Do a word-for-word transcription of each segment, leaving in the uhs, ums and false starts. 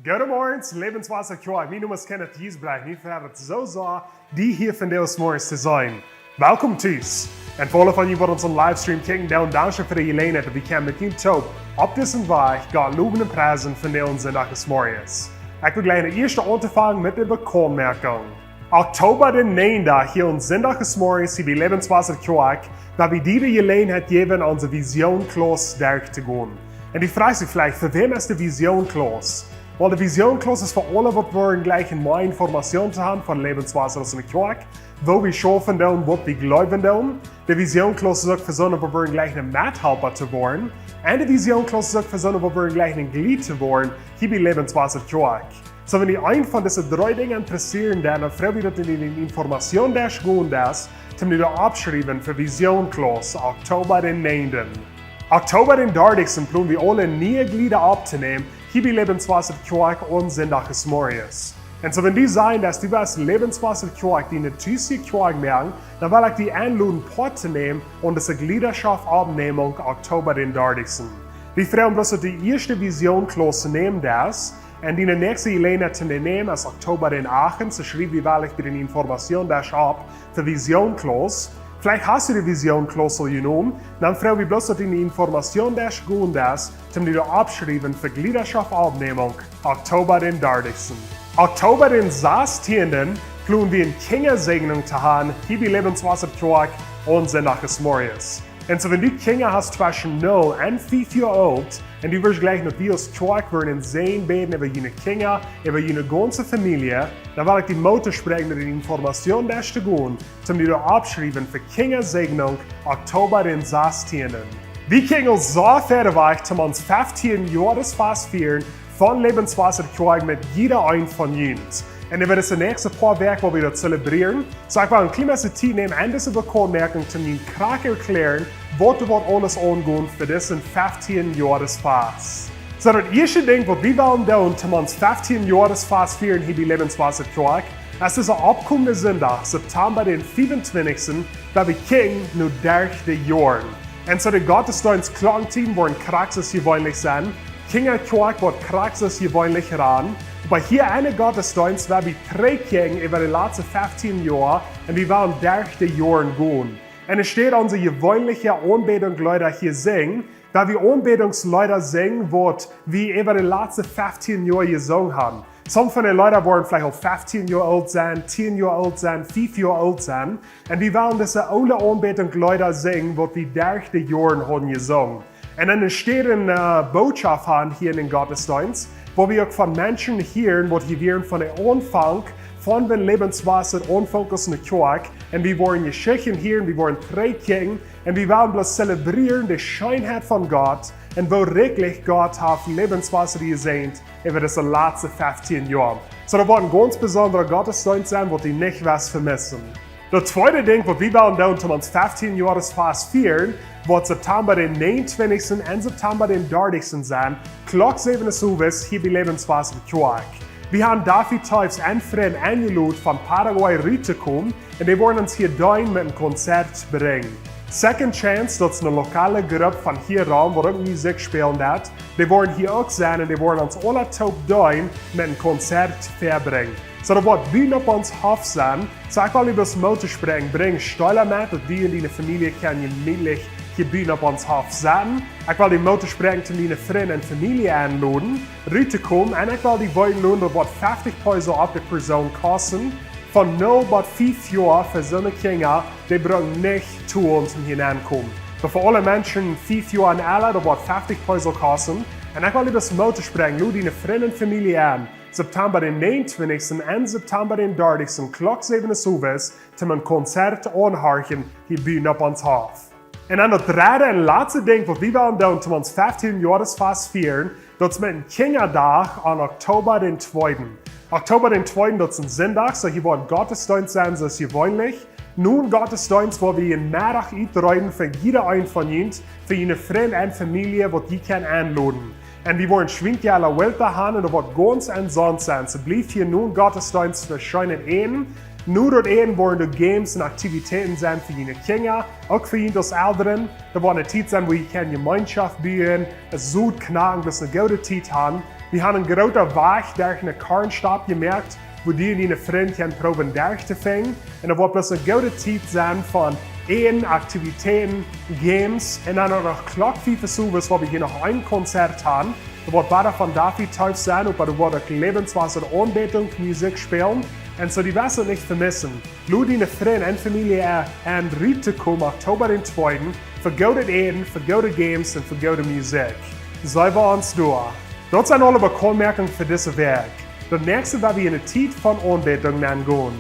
Goodemorjes, Lebenswasser Kjoakj. Mien Nomen es Kenneth Giesbrecht. Mie freit et soo sea, die hia vondoag zemorjes to seenen. Welkom tus. Un fa aule von junt waut onsen Livestream kjikjen, dan dankscheen fa de Jeläajenheit, daut wie kjennen met junt toop opp disen Wajch Gott lowen un priesen vondoag Sindach zemorjes. Ekj well jlikj aun de ieeschte aunfangen met de Bekauntmoakjunk. Oktoba dän näajenden, hia aun Sindach zemorjes, hia bie Lebenswasser Kjoakj, woa wie die de Jeläajenheit jäwen, onse Visionsklaus derchtogonen. Un du froagst die veleicht, fa wäm es de Visionsklaus? Well, de Visionsklaus es fa aule, waut wellen jlikj mea Information to haben von Lebenswasser aus eene Kjoakj, woo wie schaufen doonen, waut wie jleewen doonen. De Visionsklaus es uk fa soone, waut wellen jlikj een Methalpa to woaren. Un de Visionsklaus es uk fa soone, waut wellen jlikj een Jleet to woaren, hia bie Lebenswasser Kjoakj. Soo, wan die eent von dise dree Dinja interessieet, dan, dan froag wie daut du de Information derchgonen deist, toom die doa oppschriewen fa Visionsklaus, Oktoba dän näajenden. Oktoba dän dartichsten plonen wie aule niee Jlieda opptonämen, hia bie Lebenswasser Kjoakj aun Sindach zemorjes. Un soo, wan du sajchst, daut du best Lebenswasser Kjoakj, dee ne Tus hia Kjoakj moaken, dan well ekj die enloden, Poat to nämen aun dise Jliedaschoft Oppnämunk Oktoba dän dartichsten. Wie froagen bloos, daut du de ieeschte Visionsklaus nämen deist, un diene näakjste Jeläajenheit toom dee nämen es Oktoba dän achten, soo schriew die veleicht bie de Information doa opp fa Visionsklaus. Veleicht hast du de Visionsklaus aul jenomen, dan froag wie bloos, daut du de Information derchgonen deist, toom die doa oppschriewen fa Jliedaschoft Oppnämunk, Oktoba dän dartichsten. Oktoba dän sastieenden plonen wie eene Kjinjasäajnunk to haben, hia bie Lebenswasser Kjoakj aun Sindach zemorjes. Un soo, wan du Kjinja hast tweschen null un fief Joa oolt, un du wurscht jlikj met wie aus Kjoakj wellen een Säajen bäden äwa june Kjinja, äwa june gaunze Famielje, dan well ekj die Moot toospräakjen, de Information derchtogonen, toom die doa oppschriewen fa Kjinjasäajnunk, Oktoba dän sastieenden. Wie kjikjen aul soo wiet wajch, toom ons feftieen Joaresfast fieren von Lebenswasser Kjoakj met jieda eent von junt. Un wie woaren de näakjste poa Wäakj, woa wie daut zelebrieren. Soo, ekj well eene kjliene Tiet nämen un dise Bekauntmoakjunk toom junt krakjt erkjläaren, waut doa woat aules aungonen fa disen feftieen Joaresfast. Soo, daut ieeschte Dinkj, waut wie wellen doonen, toom ons feftieen Joaresfast fieren, hia bie Lebenswasser Kjoakj, es dise oppkomen Sindach, September dän fiefuntwintichsten, woa wie kjikjen no derch de Joaren. Un soo, de Gottesdeenstklockenteam woaren krakjt soo aus jeweenlich sennen, Kjinjakjoakj woat krakjt soo aus jeweenlich rannen, oba hia en de Gottesdeenst woa wie trigjkjikjen äwa de latste feftieen Joa un wie wellen derch de Joaren gonen. Un enne Städ onse jeweenliche Aunbädunk Leeda hia sinjen, woa wie Aunbädungsleeda sinjen, waut wie äwa de latste feftieen Joa jesungen haben. Some von de Leeda woaren veleicht aul feftieen Joa oolt sennen, tieen Joa oolt sennen, fief Joa oolt sennen. Un wie wellen dise oole Aunbädungsleeda sinjen, waut wie derch de Joaren hauden jesungen. Un enne Städ eene, äh, Bootschoft haben hia en dän Gottesdeenst, wua wie uk von Menschen hieren, waut hia wieren von dän Aunfank, von wan Lebenswasser aunfunk aus eene Kjoakj. Un wie woaren Jeschichten hieren, wie woaren trigjkjikjen, un wie wellen bloos zelebrieren de Scheenheit von Gott un woo rikjlich Gott haft Lebenswasser jesäajent äwa dise latste feftieen Joa. Soo, daut woat een gaunz besondra Gottesdeenst sennen, waut du nich woascht vemissen. Daut tweede Dinkj, waut wie wellen doonen, toom ons feftieen Joaresfast fieren, woat September dän näajenuntwintichsten un September dän dartichsten sennen, Klock säwen Uasows hia bie Lebenswasser Kjoakj. Wie haben David Toews un Frind enjeloden, von Paraguay ruttokomen, un dee woaren ons hia deenen met een Konzert brinjen. Second Chance, daut es eene lokale Grupp von hia raun, waut uk Musikj spälen deit. Dee woaren hia uk sennen un dee woaren ons aula toop deenen met een Konzert verbrinjen. Soo, daut woat buten opp ons Hoff sennen. Soo, ekj well die bloos Moot toospräakjen, brinj Steela met, daut du un diene Famielje kjennen jemietlich hia buten opp ons Hoff setten. Ekj well die Moot toospräakjen, toom diene Frind un Famielje enloden, ruttokomen. Un ekj well die weeten loten, daut woat feftich Peso opp de Persoon kosten. Von null bat fief Joa fa soone Kjinja, dee brucken nich tolen toom hia nenkomen. Oba fa aule Menschen fief Joa un ella, daut woat feftich Peso kosten. Un ekj well die bloos Moot toospräakjen, lod diene Frind un Famielje en, September dän näajenuntwintichsten un September dän dartichsten, Klock säwen Uasows, toom een Konzert aunhorchen hia buten opp ons Hoff. Un dan daut dredde un latste Dinkj, waut wie wellen doonen, toom ons feftieen Joaresfast fieren, daut es met een Kjinjadach aun Oktoba dän tweeden. Oktoba dän tweeden, daut es een Sindach, soo hia woat Gottesdeenst sennen, soo aus jeweenlich. No dän Gottesdeenst woa wie een Meddach utreeden fa jieda een von junt, fa june Frind un Famielje, waut jie kjennen enloden. Un wie woaren Schwinkjala Welta haben un daut woat gaunz ensonst sennen. Soo blief hia no dän Gottesdeenst fa scheenet Äten. No daut Äten woaren doa Games un Aktivitäten sennen fa june Kjinja, uk fa junt aus Elren. Daut woat eene Tiet sennen, wua jie kjennen Jemeenschoft buen, Sot knacken, bloos eene goode Tiet haben. Wie haben een grooten Wajch derch eene Kornstadt jemoakt, wua du un diene Frind kjennen proowen derch to finjen. Un daut woat bloos eene goode Tiet sennen von Äten, Aktivitäten, Games un dan uk noch Klock fief Uasowas, wua wie hia noch een Konzert haben. Daut woat wada von Daffy Toews sennen, oba doa woat uk Lebenswasser Aunbädunk Musikj spälen. Un soo, du woascht daut nich vemissen. Lod diene Frind un Famielje en, rut to komen, Oktoba dän tweeden, fa goodet Äten, fa goode Games un fa goode Musikj. Seenen wie ons doa. Daut sent aule Bekauntmoakungen fa dise Wäakj. Daut näakjste woa wie enne Tiet von Aunbädunk nengonen.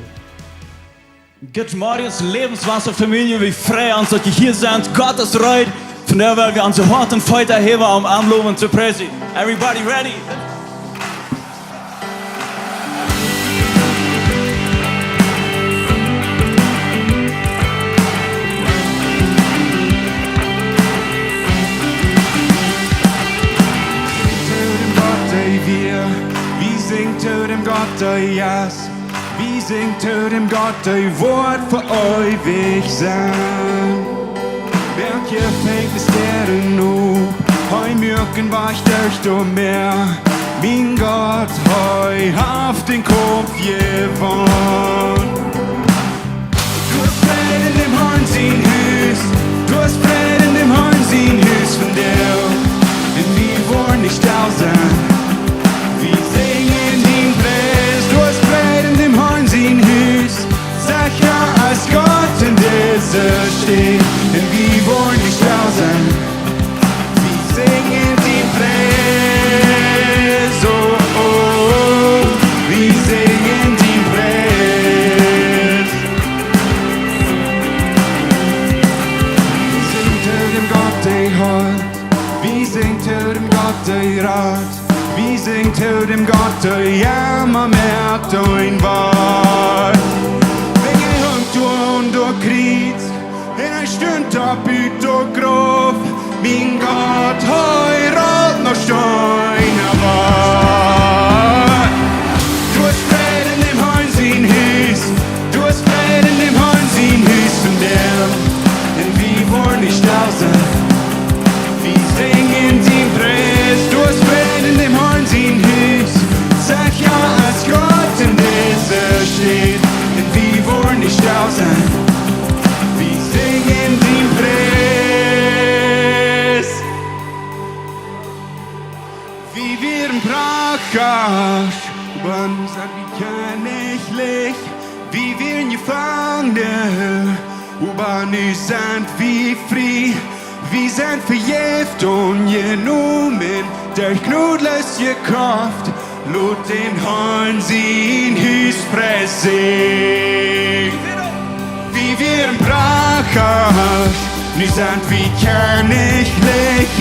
Good morning, Lebenswasser Familie. Wie freien ons, daut jie hia sent. Gott es reed. Von doa woa wie onse Haunt un Feet häwen, om am lowen un to priesen. Everybody ready? To dem Gott, dee wia, wie sinjen to dem Gott, dee es. Wie sinjen to dem Gott, dee woat fa eewich sennen. Wäa kjemt de Stären opp, hee muak een Wajch derch daut Mäa. Mien Gott, hee haft dän Kaumf jewonnen. Du hast Fräd en dem Harn sien Hus, du hast Fräd en dem Harn sien Hus vondoag. Un wie woaren nich stell sennen, wie sinjen dien Pries. Du hast Fräd en dem Harn sien Hus, secha es Gott en dise Staut. Un wie woaren nich stell sennen, wie sinjen dien Pries, oh, oh, wie sinjen dien Pries. Wie sinjen to dem Gott, dee heelt. Wie sinjen to dem Gott, dee rat. Wie sinjen to dem Gott, dee emma met ons wia. Wäajen hee hunk doa aun daut Kjriez, un hee stunt opp ut daut Grauf. Mien Gott, hee rut noch Steena wajch. Du hast Fräd en dem Harn sien Hus, du hast Fräd en dem Harn sien Hus vondoag. Un wie woaren nich stell sennen, wie sinjen dien Pries. Du hast Fräd en dem Harn sien Hus, secha es Gott en dise Staut. Un wie woaren nich stell sennen, wie sinjen dien Pries. Wie wieren praktisch, oba nu sent wie kjennichlich. Wie wieren Jefangene, oba nu sent wie frie. Wie sent vejäft aunjenomen derch jnodlooje Krauft. Lot dän Harn sien Hus Pries sennen. Wie wieren praktisch, nu sent wie kjennichlich.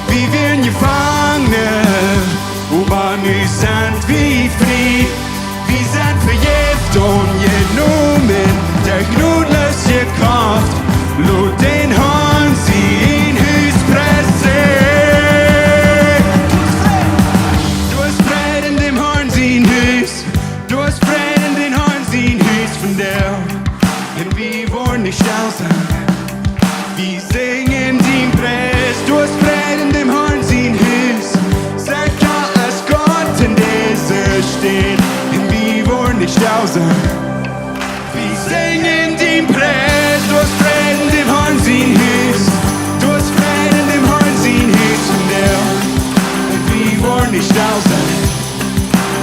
Wie wieren Jefangene, oba nu sent wie frie. Wie sent vejäft aunjenomen derch jnodlooje Krauft. Lot dän Harn sien Hus Pries sennen. Du hast Fräd en dem Harn sien Hus, du hast Fräd en dem Harn sien Hus vondoag. Un wie woaren nich stell sennen, wie sinjen dien Pries. Du hast Fräd en dem Harn sien Hus, secha es Gott en dise Staut. Un wie woaren nich stell sennen, wie sinjen dien Pries. Du hast Fräd en dem Harn sien Hus, du hast Fräd en dem Harn sien Hus vondoag. Un wie woaren nich stell sennen,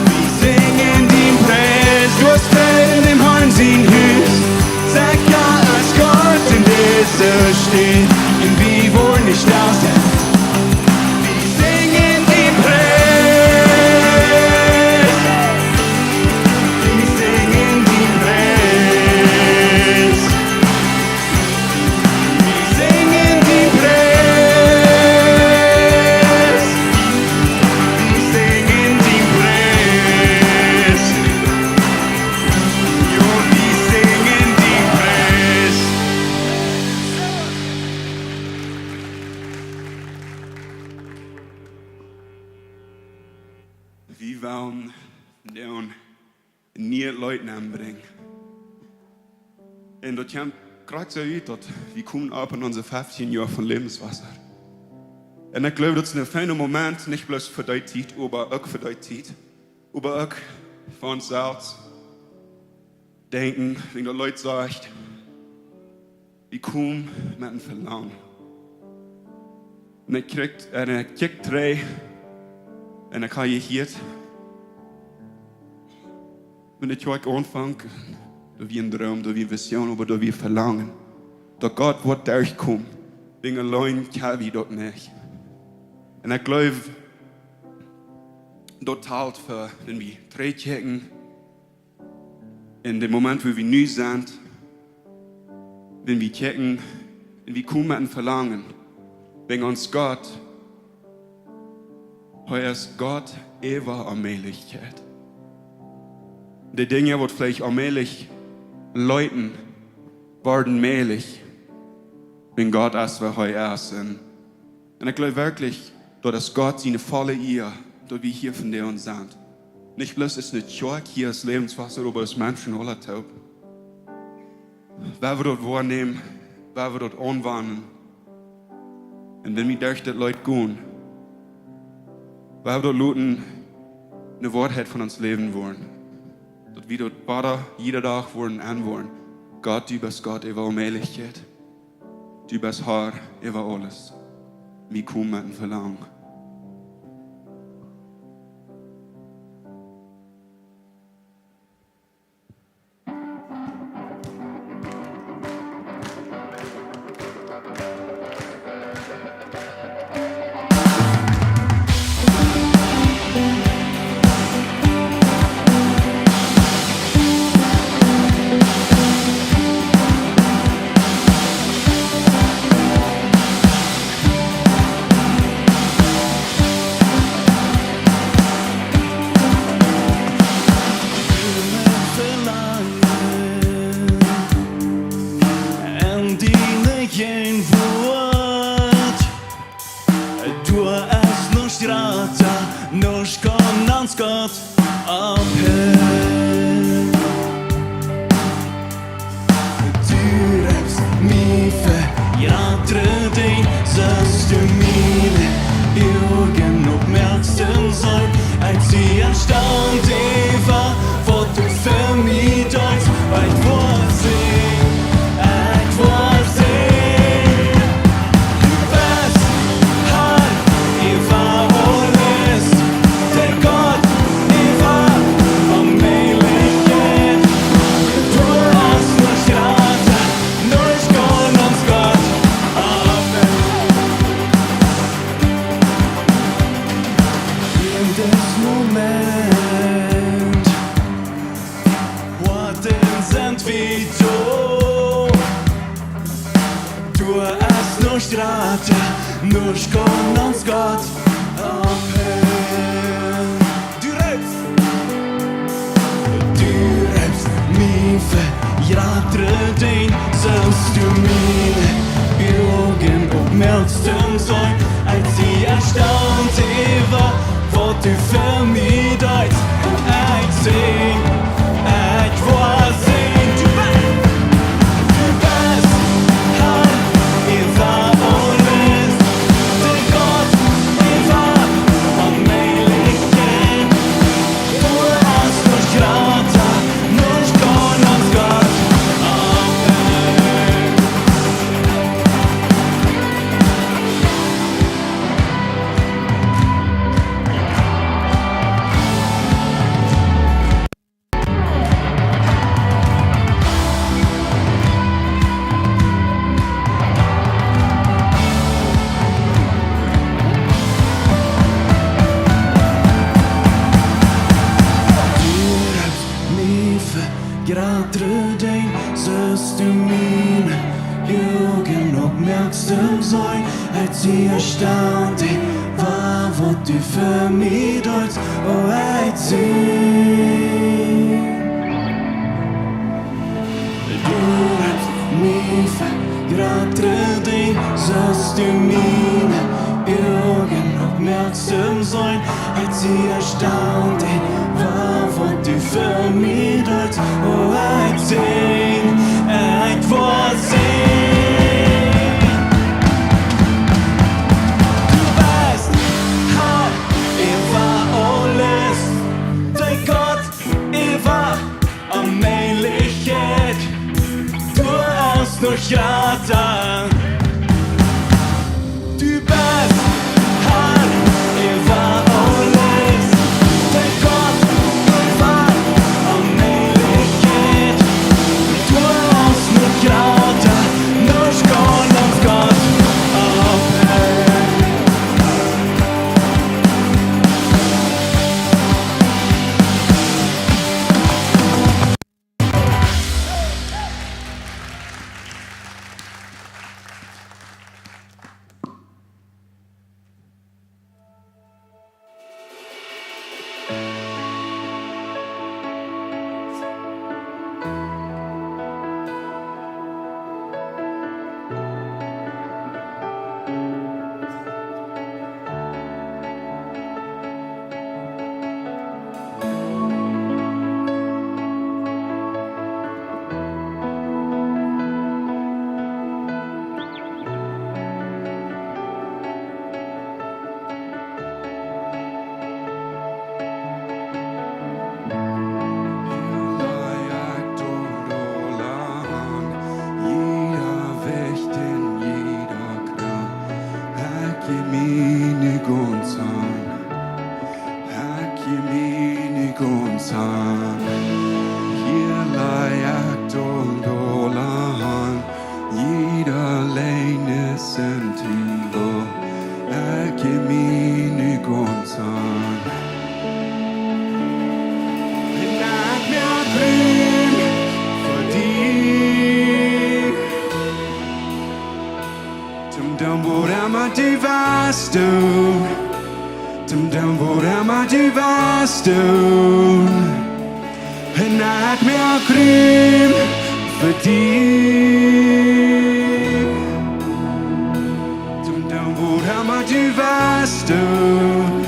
wie sinjen dien Pries. Du hast Fräd en dem Harn sien Hus, secha es Gott en dise Staut. Un wie woaren nich stell sennen, wie sinjen dien Pries. Wie sinjen dien Pries. Wie sinjen dien Pries. Wie sinjen dien Pries. Jo, wie sinjen dien Pries. Wie wellen nu een nieet Leet nenbrinjen. Un daut kjemt krakjt soo ut, daut wie komen opp en onse feftieen Joa von Lebenswasser. Un ekj jleew, daut es een feina Moment, nich bloos fa dee Tiet, oba uk fa dee Tiet. Oba uk fa ons selfst. Denkjen, wan daut Leet sajcht, wie komen met een Velangen. Un ekj kjikj, un ekj kjikj trigj, un ekj hab jehieet, wan ekj hia aunfunk, daut wia een Droom, daut wia Vision, oba daut wia Velangen, daut Gott woat derchkomen. Dinja auleen kjenn wie daut nich. Un ekj jleew, daut talt fa, wan wie trigjkjikjen, en dän Moment, wua wie nu sent, wan wie kjikjen, un wie komen met een Velangen, wäajen ons Gott, hee es Gott äwa Onmäajlichkjeit. De Dinja, waut veleicht onmäajlich leeten, worden mäajlich, wan Gott es, wäa hee es. Un, un ekj jleew werkjlich, daut es Gott siene volle Ea, daut wie hia vondoag sent. Nich bloos aus eene Kjoakj hia aus Läwenswota, oba aus Menschen aula toop. Wan wie daut woanämen, wan wie daut aunwenjen, un wan wie derch daut Leet gonen, wan wie daut loten eene Woarheit von ons Läwen woaren, daut wie daut wada jieda Dach woaren enwoaren: Gott, du best Gott äwa Onmäajlichkjeit. Du best Herr äwa aules. Wie komen met een Velangen. En diene Jäajenwoat, doa es nuscht jrata, nuscht kaun ons Gott oppheewen. Du reefst mie fa jratre Dinj, soo aus du miene Uagen oppmoakst, soo ekj sie erstaunt äwa waut du fa mie deist. Ekj woa sinjen, ekj woa sinjen. Du best Herr äwa aules, de Gott äwa Onmäajlichkjeit. Doa es nuscht jrata, nuscht kaun ons Gott oppheewen. En dit Moment, waut dan sent wie doa? Doa es nuscht jrata, nuscht kaun ons Gott oppheewen. Du reefst, du reefst mie fa jratre Dinj, soo aus du miene Uagen oppmoakst, soo ekj sie erstaunt äwa waut du fa mie deist. Ekj sinj, ekj woa sinjen. Du best, du best Herr äwa aules, de Gott äwa Onmäajlichkjeit. Doa es nuscht jrata, nuscht kaun ons Gott oppheewen. Du reefst mie fa jratre Dinj, soo aus du miene Uagen oppmoakst, soo ekj sie erstaunt äwa waut du fa mie deist. O, ekj sinj. Du reefst mie fa jratre Dinj, soo aus du miene Uagen oppmoakst, soo ekj sie erstaunt äwa waut du fa mie deist. O, ekj sinj, ekj woa sinjen. Du Sentido, ekj mien Gott an. Un ekj moak Rum fa die. Toom doonen waut emma du west doonen. Toom doonen waut emma du west doonen. Un ekj moak Rum fa die. Toom doonen waut emma du west doonen.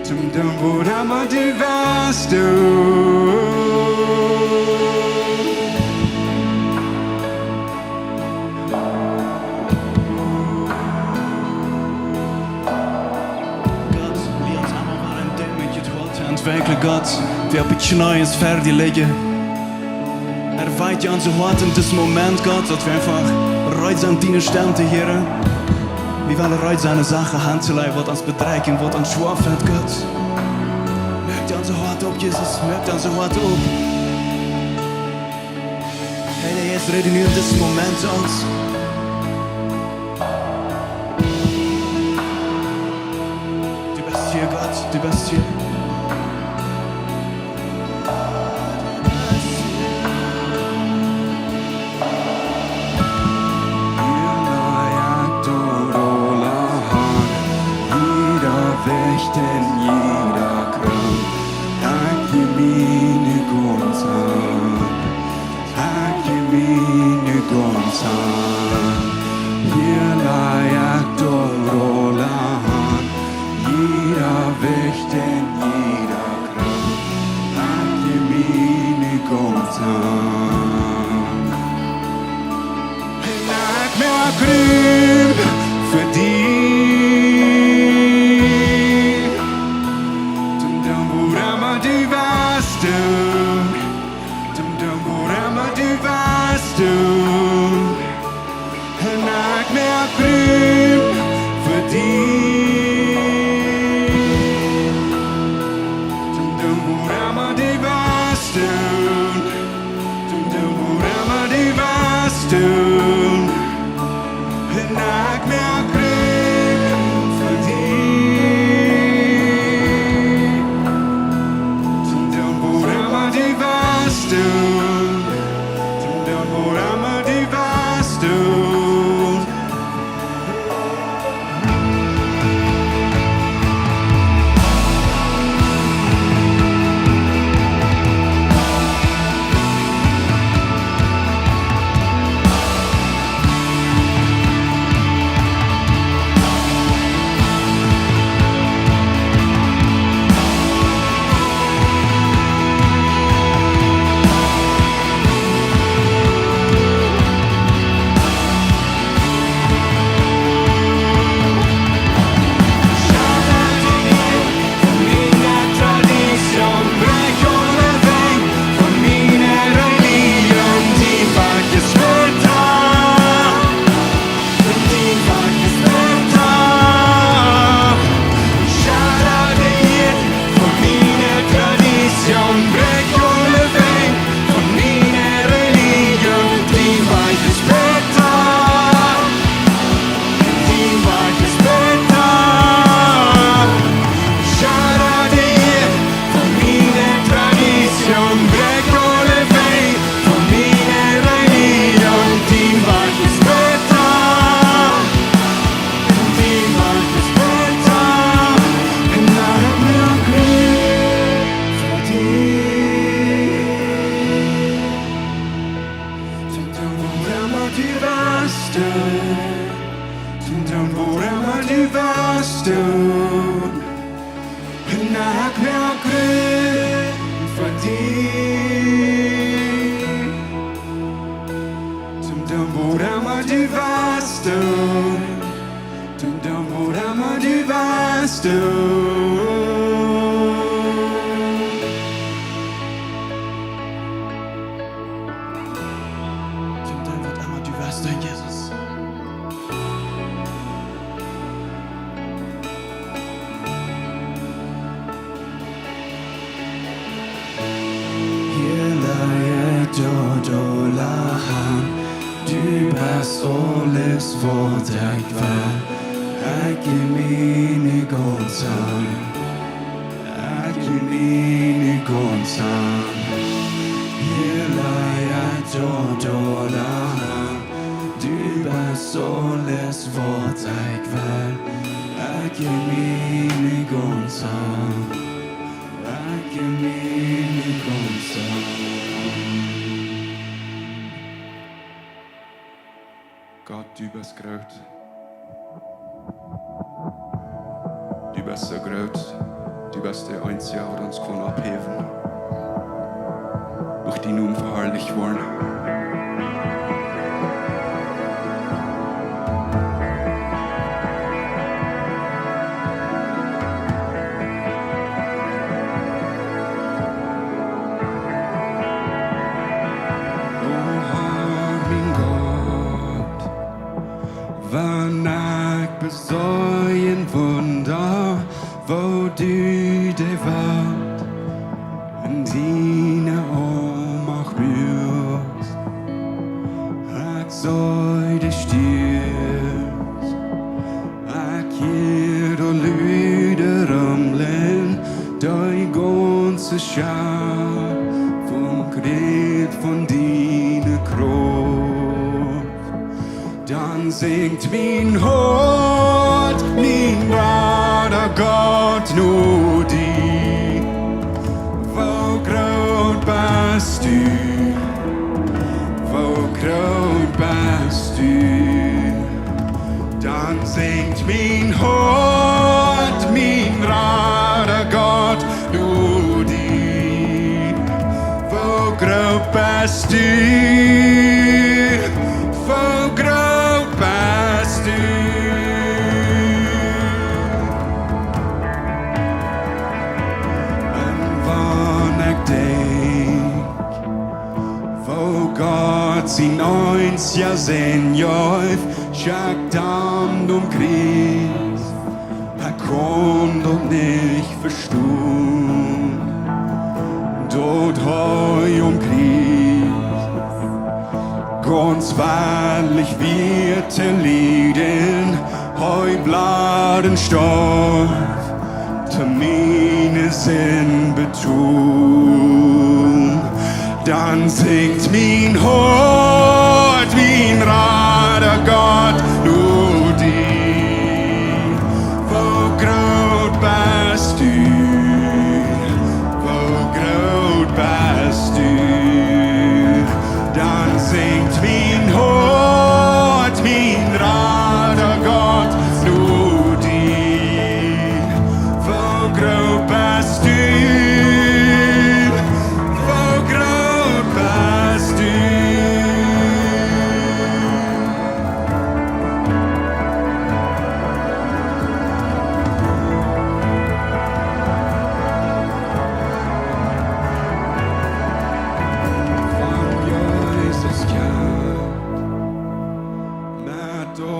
Toom doonen waut emma du west doonen. Gott, wie ons emma wada en Demut jetroffen. Werkjlich, Gott, wie opp de Kjnees ver die lijen. Erweicht onse Hoaten en disen Moment, Gott, daut wie eefach reed sent, diene Stemm to hieren. Wie wellen reed sennen, Sachen auntoläggen, waut ons bedrekjen, waut ons schwoa felt, Gott. Moak onse Hoaten op, Jesus, moak onse Hoaten op. Heilja Jeist, räd nu en disen Moment to ons. Du best hia, Gott, du best hia. Hia laj ekj daut aula han, jieda Wajch un jieda Krank. Ekj mien Gott an. Ekj mien Gott an. Hia laj ekj daut aula han, jieda Wajch un jieda Krank. Ekj mien Gott an. Un ekj moak Rum fa die. Toom doonen waut emma du west doonen. Toom doonen waut emma du west doonen. Un ekj moak Rum fa die. Toom doonen waut emma du west doonen. Toom doonen waut emma du west doonen. Un ekj moak Rum fa die. Toom doonen waut emma du west doonen. Toom doonen waut emma du west doonen. Toom doonen waut emma du west doonen. Toom doonen waut emma du west doonen. Un ekj moak Rum fa die. Toom doonen waut emma du west doonen. Toom doonen waut emma du west doonen. Toom doonen waut emma du west doonen, Jesus. Hia laj ekj daut aula han, Du best aules waut ekj well. Ekj jeft die miene gaunze Haunt. Ekj jeft die miene gaunze Haunt. Hia laj ekj daut aula han. Du best aules waut ekj well. Ekj jeft die miene gaunze Haunt. Ekj jeft die miene gaunze Haunt. Gott, du best groot. Du best soo groot. Du best de eensja, waut ons kaun opphäwen. Mucht dien Nomen veharlicht woaren. O Herr, mien Gott, wan ekj besach een Wunda, woo du de Welt en diene Aulmacht muakst. Ekj sach de Stierns, ekj hieed de Lüden rumlen, de gaunze Schepunk rät von diene Krauft. Dan sinjt mien Hoat, mien Rada Gott, no die. Woo groot best du, woo groot best du. Dan sinjt mien Hoat, mien Rada Gott, no die. Woo groot best du, woo groot best du. Un wan ekj denkj, woo Gott sien eensja Sän jeef, schekjt am nom Kjriez, ekj kaun daut nich vestonen. Daut hee aum Kjriez gaunz wellich wia to lieden, hee bleef un storf, to miene Sind betonen. Dan sinjt mien Hoat, mien Rada Gott, no die. Woo groot best du, woo groot best du. Dan sinjt mien Hoat, mien Rada Gott, no die. Woo groot best du, woo groot best du. Wan Jesus kjemt met de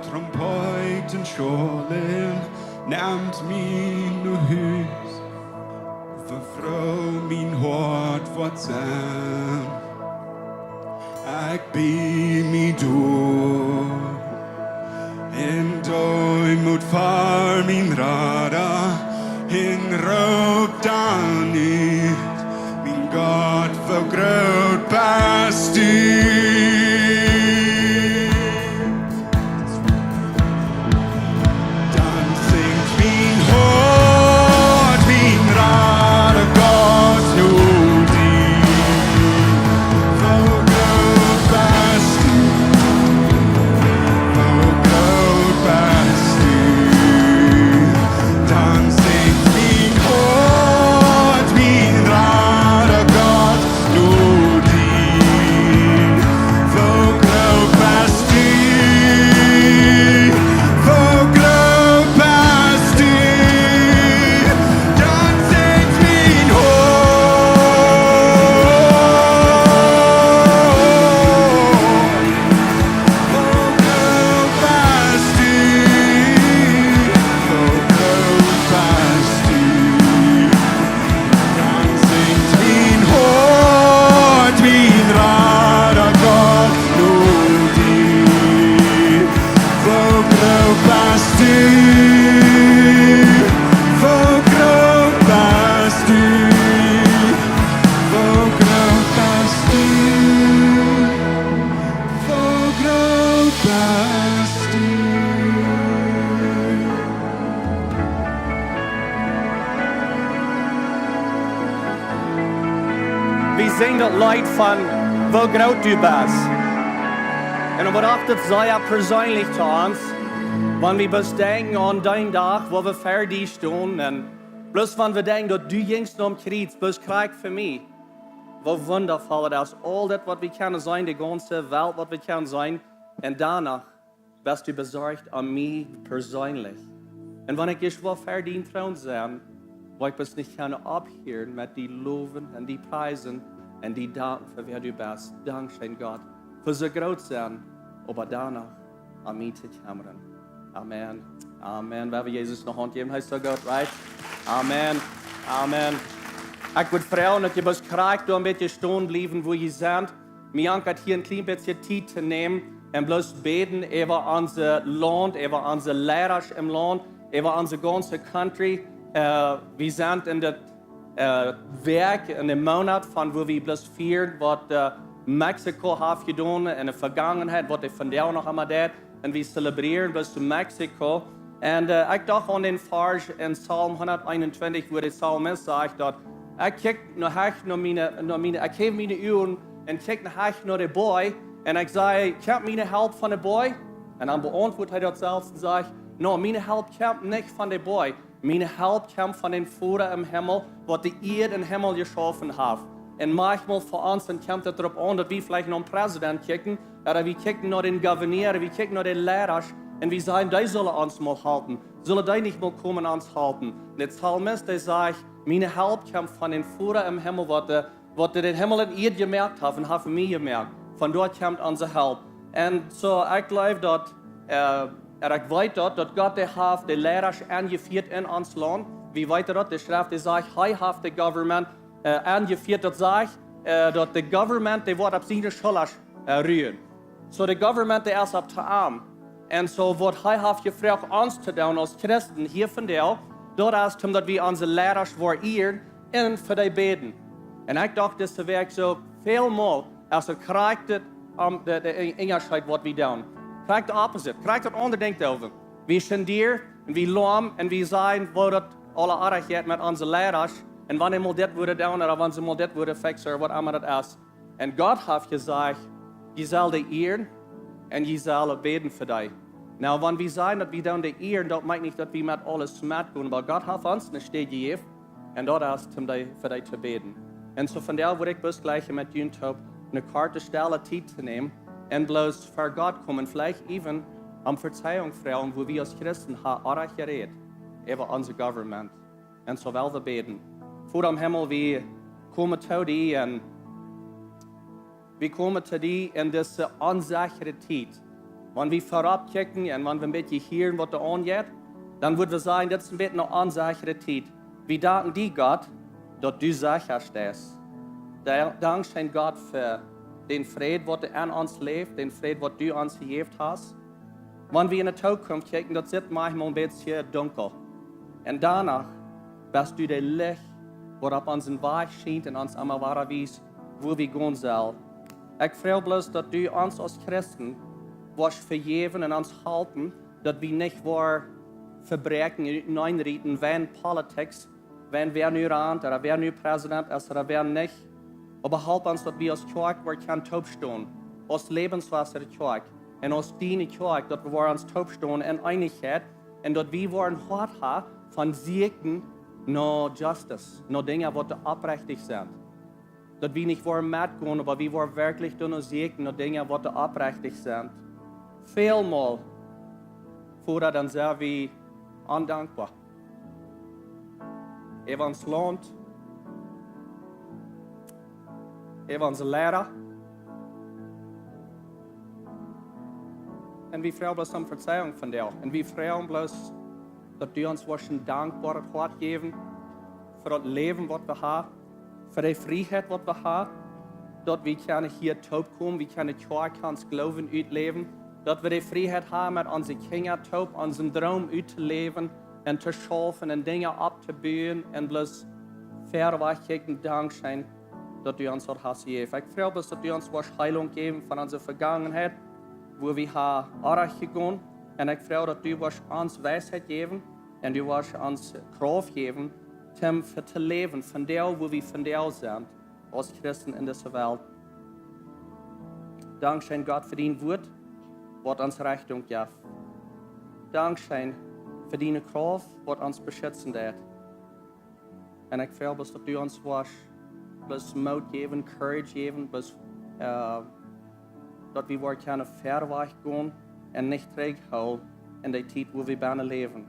Trompeeten schaulen, nemt mie no Hus, woo froo mien Hoat woat sennen. Ekj bieej mie doa en Deemoot ver mien Rada, un roop dan ut: Mien Gott, woo groot best du. Dan sinjt mien Hoat, mien Rada Gott, no die. Woo groot best du, woo groot best du. Dan sinjt mien Hoat, mien Rada Gott, no die. Daut Leet von woo groot du best. Un dan woat daut sea perseenlich to ons, wan wie bloos denkjen aun dän Dach, wua wie ver die stonen, un bloos wan wie denkjen, daut du jinjst nom Kjriez, bloos krakjt fa mie. Woo wundafoll daut es, aul daut, waut wie kjennen seenen, de gaunze Welt, waut wie kjennen seenen, un doano best du besorcht om mie perseenlich. Un wan ekj ieescht ver dien Troon sie, woa ekj bloos nich kjennen opphieren met die lowen un die priesen un die danken fa wäa du best. Dankscheen, Gott, fa soo groot sennen, oba doano om mie to kjemmren. Amen. Amen. Wie haben Jesus noch Hand geben. He's so good, right? Amen. Amen. Ekj wudd froagen, daut jie bloos krakjt doa een bät stonen bliewen, wua jie sent. Mie jankat hia een kjlien bät Tiet to nämen un bloos bäden äwa onse Launt, äwa onse Leaders em Launt, äwa onse gaunze country. Äh, wie sent en de, äh, Wäakj, en de Moonat von wua wie bloos fieren, waut, äh, Mexiko haft jedonen en de Vegangenheit, waut dee vondoag noch emma deit. Un wie celebrieren bloos to Mexiko. Un, äh, ekj docht aun dän Varsch en Psalm hundat eenuntwintich, wua de Psalmist sajcht daut: "Ekj kjikj no hecht no miene, no miene, ekj heew miene Uagen un kjikj no hecht no de Boaj. Un ekj saj: Kjemt miene Help von de Boaj?" Un dan beauntwuat hee daut selfst un sajcht: "No, miene Help kjemt nich von de Boaj. Miene Help kjemt von dän Voda em Himmel, waut de Ieed un Himmel jeschaufen haft." Un maunchmol fa ons, dan kjemt et doaropp aun, daut wie veleicht no een President kjikjen, ooda wie kjikjen no dän Gouverneur, wie kjikjen no de Leaders, un wie sajen: "Dee sullen ons mol halpen. Sullen dee nich mol komen ons halpen?" De Psalmist, dee sajcht: "Miene Help kjemt von dän Voda em Himmel, waut de, waut de dän Himmel un Ieed jemoakt haft un haft mie jemoakt. Von doa kjemt onse Help." Un soo, ekj jleew daut, äh, un ekj weet daut, daut Gott, dee haft de Leaders aunjefieet en ons Launt. Wie weeten daut, de Schreft, dee sajcht, hee haft de Government, äh, aunjefieet, daut sajcht, äh, daut de Government, dee woat opp siene Schullren, äh, ruen. Soo, de Government, dee es opp to am. Un soo, waut hee haft jefroacht ons to doonen aus Christen hia vondoag, daut es, om daut wie onse Leaders woaren ieren un fa dee bäden. Un ekj docht dise Wäakj soo väl mol, aus et krakjt et, ähm, de, de Unjascheet, waut wie doonen. Krakjt de opposite, krakjt daut aundre Dinkj doaräwa. Wie sent hia un wie lowen un wie sajen, woo daut aula oajch jeit met onse Leaders. Un wan see mol dit wudden doonen, ooda wan see mol dit wudden fixen, ooda waut emma daut es. Un Gott haft jesajcht: "Jie sellen dee ieren un jie sellen bäden fa dee." Nu, wan wie sajen, daut wie doonen dee ieren, daut meent nich, daut wie met aules metgonen, oba Gott haft ons eene Städ jejäft, un daut es, om dee, fa dee to bäden. Un soo vondoag wudd ekj bloos jlikjen, met junt toop eene korte, stelle Tiet to nämen un bloos ver Gott komen, veleicht even om Vezeijunk froagen, wua wie aus Christen haben oajch jerät äwa onse Government. Un soo well wie bäden. Voda em Himmel, wie komen to die un wie komen to die en dise onsechere Tiet. Wan wie verop kjikjen un wan wie een bät hieren, waut doa aunjeit, dan wudden wie sajen, dit es een bät eene onsechere Tiet. Wie danken die, Gott, daut du secha steist. Da-, dankscheen, Gott, fa dän Fräd, waut en ons läft, dän Fräd, waut du ons jejäft hast. Wan wie en de Tookunft kjikjen, daut sitt maunchmol een bät dunkel. Un doano best du daut Licht, waut opp onsen Wajch schient un ons emma wada wiest, wua wie gonen sellen. Ekj froag bloos, daut du ons aus Christen woascht vejäwen un ons halpen, daut wie nich woaren vebräakjen un enrieten wäajen Politics, wäajen wäa nu rant, ooda wäa nu President es, ooda wäa nich. Oba help ons, daut wie aus Kjoakj woaren kjennen toopstonen, aus Läwenswota Kjoakj, un aus diene Kjoakj, daut wie woaren ons toopstonen en Eenichkjeit, un daut wie woaren Hoat haben von sieekjen no justice, no Dinja, waut opprechtich sent. Daut wie nich woaren metgonen, oba wie woaren werkjlich doano sieekjen, no Dinja, waut opprechtich sent. Väl mol, Voda, dan sent wie ondankboa äwa ons Launt, äwa onse Leaders. Un wie froagen bloos om Vezeijunk vondoag. Un wie froagen bloos, daut du ons woascht een dankboaret Hoat jäwen fa daut Läwen, waut wie haben, fa de Frieheit, waut wie haben, daut wie kjennen hia toopkomen, wie kjennen Kjoakj, ons Gloowen utläwen, daut wie de Frieheit haben, met onse Kjinja toop onsen Droom uttoläwen un to schaufen un Dinja opptobuen un bloos verwoat kjikjen. Dankscheen, daut du ons daut hast jejäft. Ekj froag bloos, daut du ons woascht Heilunk jäwen von onse Vegangenheit, wua wie haben oajch jegonen. Un ekj froag, daut du woascht ons Weisheit jäwen un du woascht ons Krauft jäwen, om fa to läwen vondoag, wua wie vondoag sent. aus Christen en dise Welt. Dankscheen, Gott, fa dien Wort, waut ons Rechtunk jeft. Dankscheen fa diene Krauft, waut ons beschitzen deit. Un ekj froag bloos, daut du ons woascht bloos Moot jäwen, Courage jäwen, bloos, äh, daut wie woaren kjennen verwoat gonen un nich trigjhoolen en de Tiet, wua wie bennen läwen.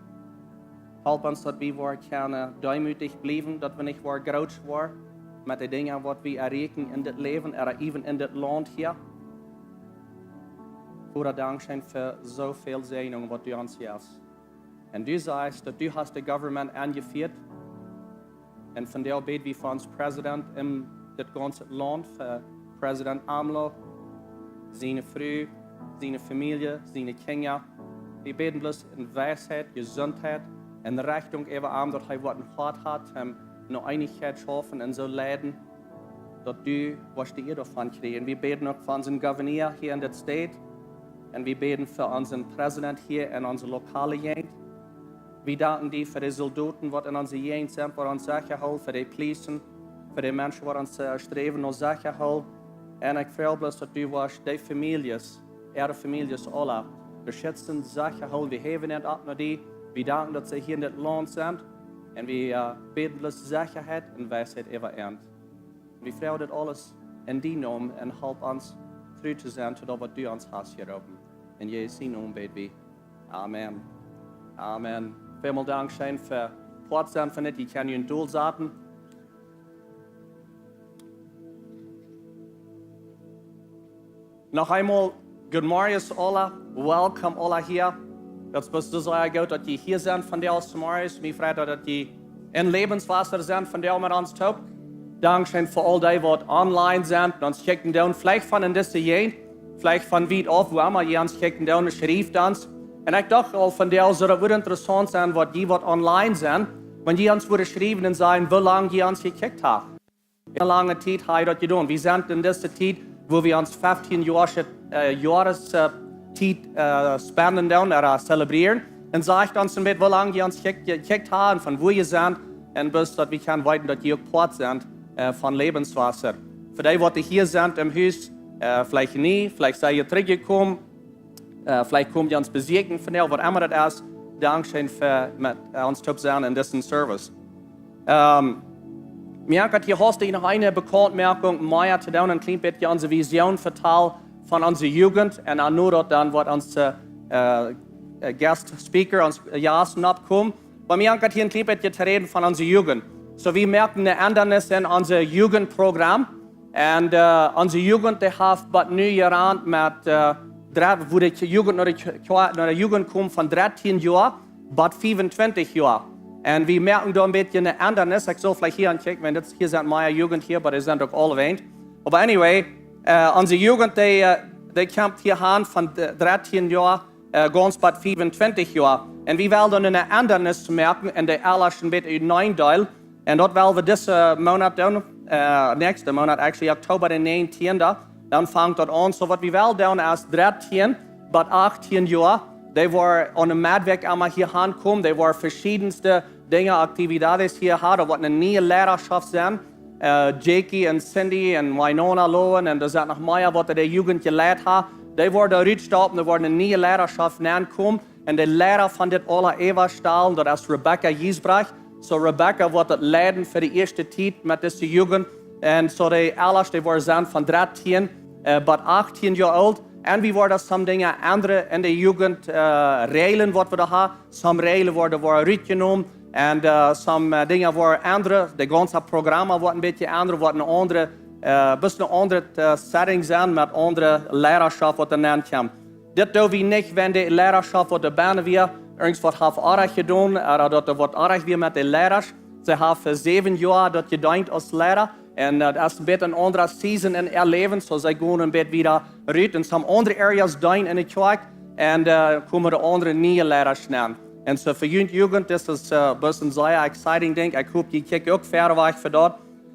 Help ons, daut wie woaren kjennen deemootich bliewen, daut wie nich woaren groot woaren met de Dinja, waut wie erreichen en dit Läwen, ooda even en dit Launt hia. Voda, dankscheen fa soo väl Säajnungen, waut du ons jefst. Un du sajchst, daut du hast de Government aunjefieet. Un vondoag bäd wie fa onsen President en dit gaunze Launt, fa President AMLO, siene Fru, siene Famielje, siene Kjinja. Wie bäden bloos en Weisheit, Jesuntheit un Rechtunk äwa am, daut hee woat een Hoat haben, toom no Eenichkjeit schaufen un soo leiden, daut du woascht de Ea doavon kjrieen. Wie bäden uk fa onsen Gouverneur hia en dit State. Un wie bäden fa onsen President hia en onse lokale Jäajent. Wie danken die fa de Soldoten, waut en onse Jäajent sent, waut ons secha hoolen, fa de Police, fa de Menschen, waut ons, äh, sträwen no Sechaheit. Un ekj froag bloos, daut du woascht de Famieljes, äare Famieljes aula beschitzen, secha hoolen. Wie häwen an opp no die. Wie danken, daut see hia en dit Launt sent. Un wie, äh, bäden bloos Sechaheit un Weisheit äwa an. Wie froagen dit aules en dienen Nomen un help ons tru to sennen to daut, waut du ons hast jeroopen. En Jesus sienen Nomen bäd wie. Amen. Amen. Välmol dankscheen fa Poat sennen von dit. Jie kjennen june Stool saten. Noch eemol, good morning aula. Welcome aula hia. Daut es bloos soo sea goot, daut jie hia sent vondoag zemorjes. Mie freit daut, daut jie en Lebenswasser sent vondoag met ons toop. Dankscheen fa aul dee, waut online sent un ons kjikjen doonen. Veleicht von en dise Jäajent, veleicht von wiet auf, wua emma jie ons kjikjen doonen, schrieft ons. Un ekj docht aul vondoag, soo daut wudd interessaunt sennen, waut jie, waut online sent, wan jie ons wudden schriewen un sajen, woo lang jie ons jekjikjt haben. En lange Tiet hab ekj daut jedonen. Wie sent en dise Tiet, wua wie ons feftieen Joa, äh, Joares, äh, Tiet, äh, spenden doonen, ooda, äh, zelebrieren. Un sajcht ons een bät, woo lang jie ons jekjikjt haben, von wua jie sent, un bloos daut wie kjennen weeten, daut jie uk Poat sent, äh, von Lebenswasser. Fa dee, waut hia sent em Hus, äh, veleicht nie, veleicht sent jie trigjjekomen, äh, veleicht komen jie ons besieekjen vondoag, waut emma daut es. Dankscheen fa met, äh, ons toop sennen en disen Service. Ähm, mie haft daut hia haustich noch eene Bekauntmoakjunk mea to doonen, een kjlien bät onse Vision vetalen von onse Jugend. Un dan no daut dan woat ons, äh, äh, Guest Speaker, ons Jast, nopp komen. Oba mie haft daut hia een kjlien bät to räden von onse Jugend. Soo, wie moaken eene Endanis en onse Jugendprogram. Un, äh, onse Jugend, dee haft bat nu jerant met, äh, dree, wua de Jugend no de Kj-, Kj-, no de Jugend kjemt von dartieen Joa bat fiefuntwintich Joa. Un wie moaken doa een bät eene Endanis. Ekj saul veleicht hia aunkjikjen, wan dit, hia sent mea Jugend hia, oba dee sent uk aul erwähnt. Oba anyway, äh, onse Jugend, dee, äh, dee kjemt hia aun von de dartieen Joa, äh, gaunz bat fiefuntwintich Joa. Un wie wellen eene Endanis moaken en de Äldasch een bät uteneen deelen. Un daut well wie disen Moonat doonen, äh, näakjsten Moonat, actually, Oktoba de näajentieende. Dan fangt daut aun. Soo, waut wie wellen doonen es dartieen bat achtieen Joa. Dee woaren aun de Meddwäakj emma hia aunkomen. Dee woaren veschiedenste Dinja, Aktivitäten hia haben. Daut woat eene niee Lehraschoft sennen. Äh, Jakey un Cindy un Winona Lowen un doa sent noch mea, waut de Jugend jeleit haben. Dee woaren doa rutstappen, doa woat eene niee Lehraschoft aunkomen. Un de Leida von dit aula äwastalen, daut es Rebecca Giesbrecht. Soo Rebecca woat daut leiden fa de ieeschte Tiet met dise Jugend. Un soo de Äldasch, dee woaren sennen von dartieen, äh, bat achtieen Joa oolt. Un wie woaren some Dinja endren en de Jugend, äh, Räajlen, waut wie doa haben. Some Räajlen woaren, woaren rutjenomen. Un, äh, some, äh, Dinja woaren endren. De gaunze Programm woat een bät endren, woat eene aundre, äh, bät eene aundre, äh, Setting sennen met aundre Leidaschoft, waut doa nenn kjemt. Dit doo wie nich, wan de Leidaschoft, waut doa bennen wia, irjentwaut haft oajch jedonen, ooda daut doa waut oajch wia met de Leidasch. See haft fa säwen Joa daut jedeent aus Leida. Un, äh, daut es een bät eene aundre Season en äa Läwen, soo see gonen een bät wieda rut un some aundre Areas deenen en de Kjoakj. Un, äh, komen de aundre niee Leidasch nenn. Un soo fa junt Jugend, dit es, äh, bät een sea exciting Dinkj. Ekj hop, jie kjikjen uk verwoat fa daut.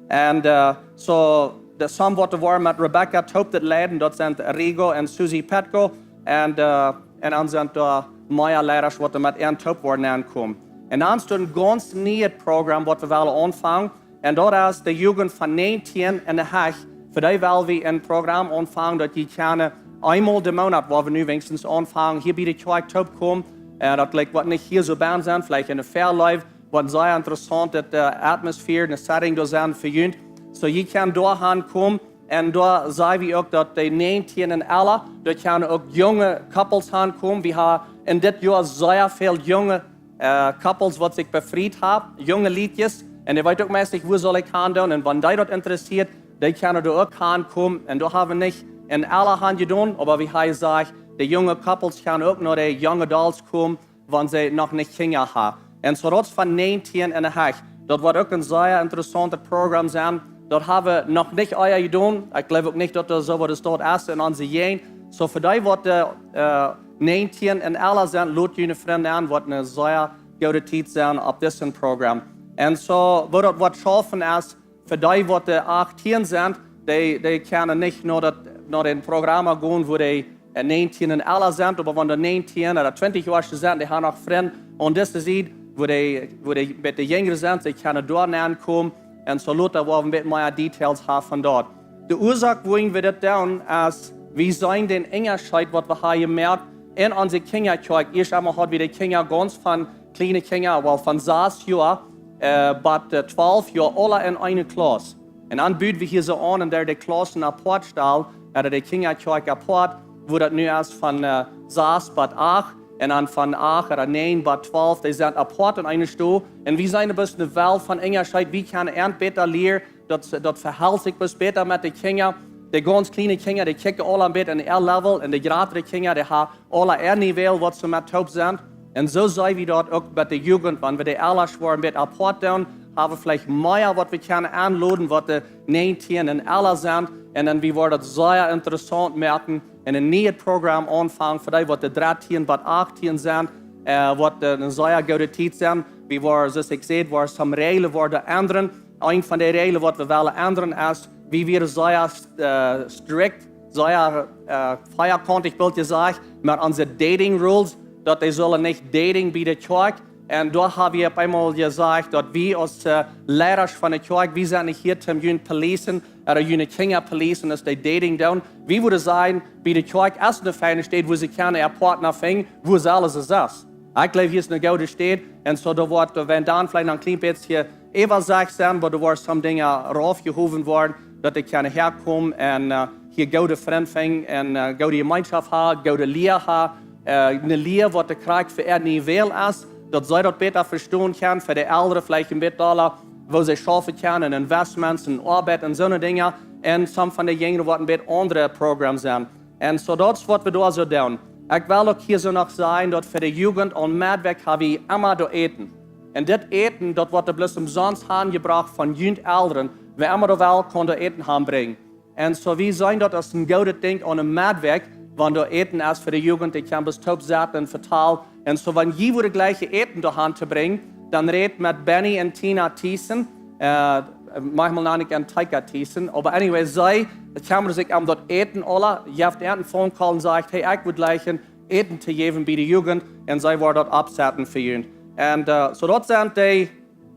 Un, äh, soo, de some, waut doa woaren met Rebecca toop daut leiden, daut sent Rigo un Susie Petko. Un, äh, un dan sent doa mea Leidasch, waut doa met an toop woaren aunkomen. Un dan es doa een gaunz nieet Programm, waut wie wellen aunfangen. Un daut es de Jugend von näajentieen un de Hecht. Fa dee well wie een Programm aunfangen, daut jie kjennen eemol de Moonat, wua wie nu weens aunfangen, hia bie de Kjoakj toopkomen. Un daut lat waut nich hia soo bie sennen, veleicht enne Fairlife, waut een sea interessaunte, äh, Atmosphäre, eene Setting doa sennen fa junt. Soo, jie kjennen doa hankomen. Un doa seenen wie uk, daut de näajentieen un ella, doa kjennen uk junge Couples hankomen. Wie haben en dit Joa sea väl junge, äh, Couples, waut sikj befriet haben, junge Liedjes. Un dee weeten uk meist nich, wua saul ekj han doonen. Un wan dee daut interessieet, dee kjennen doa uk hankomen. Un doa haben wie nich en ella han jedonen, oba wie haben jesajcht, de junge Couples kjennen uk no de junge Adults komen, wan see noch nich Kjinja haben. Un soo daut es von näajentieen un de Hecht. Daut woat uk een sea interessauntet Programm sennen. Daut haben wie noch nich ea jedonen. Ekj jleew uk nich, daut doa soo waut es doa es en onse Jäajent. Soo fa dee waut, äh, äh, näajentieen un ella sent, lot june Frind aun, woat eene sea goode Tiet sennen opp dit Programm. Un soo, woo daut woat schaufen es, fa dee waut, äh, achttieen sent, dee, dee kjennen nich no daut, no dän Programm gonen, wua dee, äh, näajentieen un ella sent, oba wan dee näajentieen ooda twintich Joa sent, dee haben noch Frind aun dise Sied, wua dee, wua dee bät de jinjre sent, see kjennen doa nenkomen. Un soo lota woa wie een bät mea Details haben von daut. De Uasoak, wuarom wie dit doonen, es, wie seenen dän Unjascheet, waut wie haben jemoakt en onse Kjinjakjoakj. Ieescht emol haud wie de Kjinja gaunz von kjliene Kjinja, woll von sas Joa, äh, bat, äh, twalf Joa aula en eene Klauss. Un dan bud wie hia soo aun, un dee de Klaussen apoat stalen, ooda de Kjinjakjoakj apoat, wua daut nu es von, äh, sas bat acht, un dan von acht ooda näajen bat twalf, dee sent apoat en eene Stow. Un wie seenen bloos eene Welt von Unjascheet, wie kjennen an bäta lieren, daut, daut vehelt sikj bloos bäta met de Kjinja. De gaunz kjliene Kjinja, dee kjikjen aul een bät aun äa Level, un de jratre Kjinja, dee haben aula äa Niveau, waut see met toop sent. Un soo seenen wie daut uk bie de Jugend, wan wie dee ella woaren een bät apoat doonen, haben wie veleicht mea, waut wie kjennen aunloden, waut de näajentieen un ella sent. Un dan wie woaren daut sea interessaunt moaken un een nieet Programm aunfangen fa dee, waut de dartieen bat achttieen sent, äh, waut, äh, eene sea goode Tiet sennen. Wie woaren, soo aus ekj säd, woaren some Reajlen woaren endren. Eent von de Reajlen, waut wie wellen endren, es, wie wieren sea, äh, strict, sea, äh, veakauntich, well ekj sajen, met onse Dating Rules, daut dee sellen nich daten bie de Kjoakj. Un doa haben wie opp eemol jesajcht, daut wie aus, äh, Leiders von de Kjoakj, wie sent nich hia toom junt policen, ooda june Kjinja policen, aus dee daten doonen. Wie wudden sajen, bie de Kjoakj es eene fiene Städ, wua see kjennen äa Partner finjen, wua see aules es. Ekj jleew, hia es eene goode Städ. Un soo, doa woat, wan dan veleicht noch een kjlien bät äwasajcht sennen, oba doa woaren some Dinja raufjehowen woaren, daut dee kjennen häakomen un, äh, hia goode Frind finjen un, äh, goode Jemeenschoft haben, goode Lia haben, äh, eene Lia, waut de Kjoakj fa äa nich well es, daut see daut bäta vestonen kjennen, fa de Elren veleicht een bät dolla, woo see schaufen kjennen, Investments un Oabeit un soone Dinja. Un some von de Jinjre woaren een bät aundre Programms sennen. Un soo, daut es, waut wie doa soo doonen. Ekj well uk hia soo noch sajen, daut fa de Jugend aun Meddwäakj haben wie emma doa Äten. Un dit Äten, daut woat doa bloos omsonst hanjebrocht von junt Elren. Wäa emma doa well, kaun doa Äten hanbrinjen. Un soo, wie seenen daut aus een goodet Dinkj aun een Meddwäakj, wan doa Äten es fa de Jugend, dee kjennen bloos toop sitten un vetalen. Un soo, wan jie wudden jlikjen Äten doa han to brinjen, dan räd met Benny un Tina Thiessen. Äh, maunchmol nän ekj an Teika Thiessen. Oba anyway, see kjemmen sikj om daut Äten aula. Jeft an een Phone Call un sajcht, hey, ekj wudd jlikjen Äten to jäwen bie de Jugend. Un see woaren daut oppsetten fa junt. Un, äh, soo daut sent dee,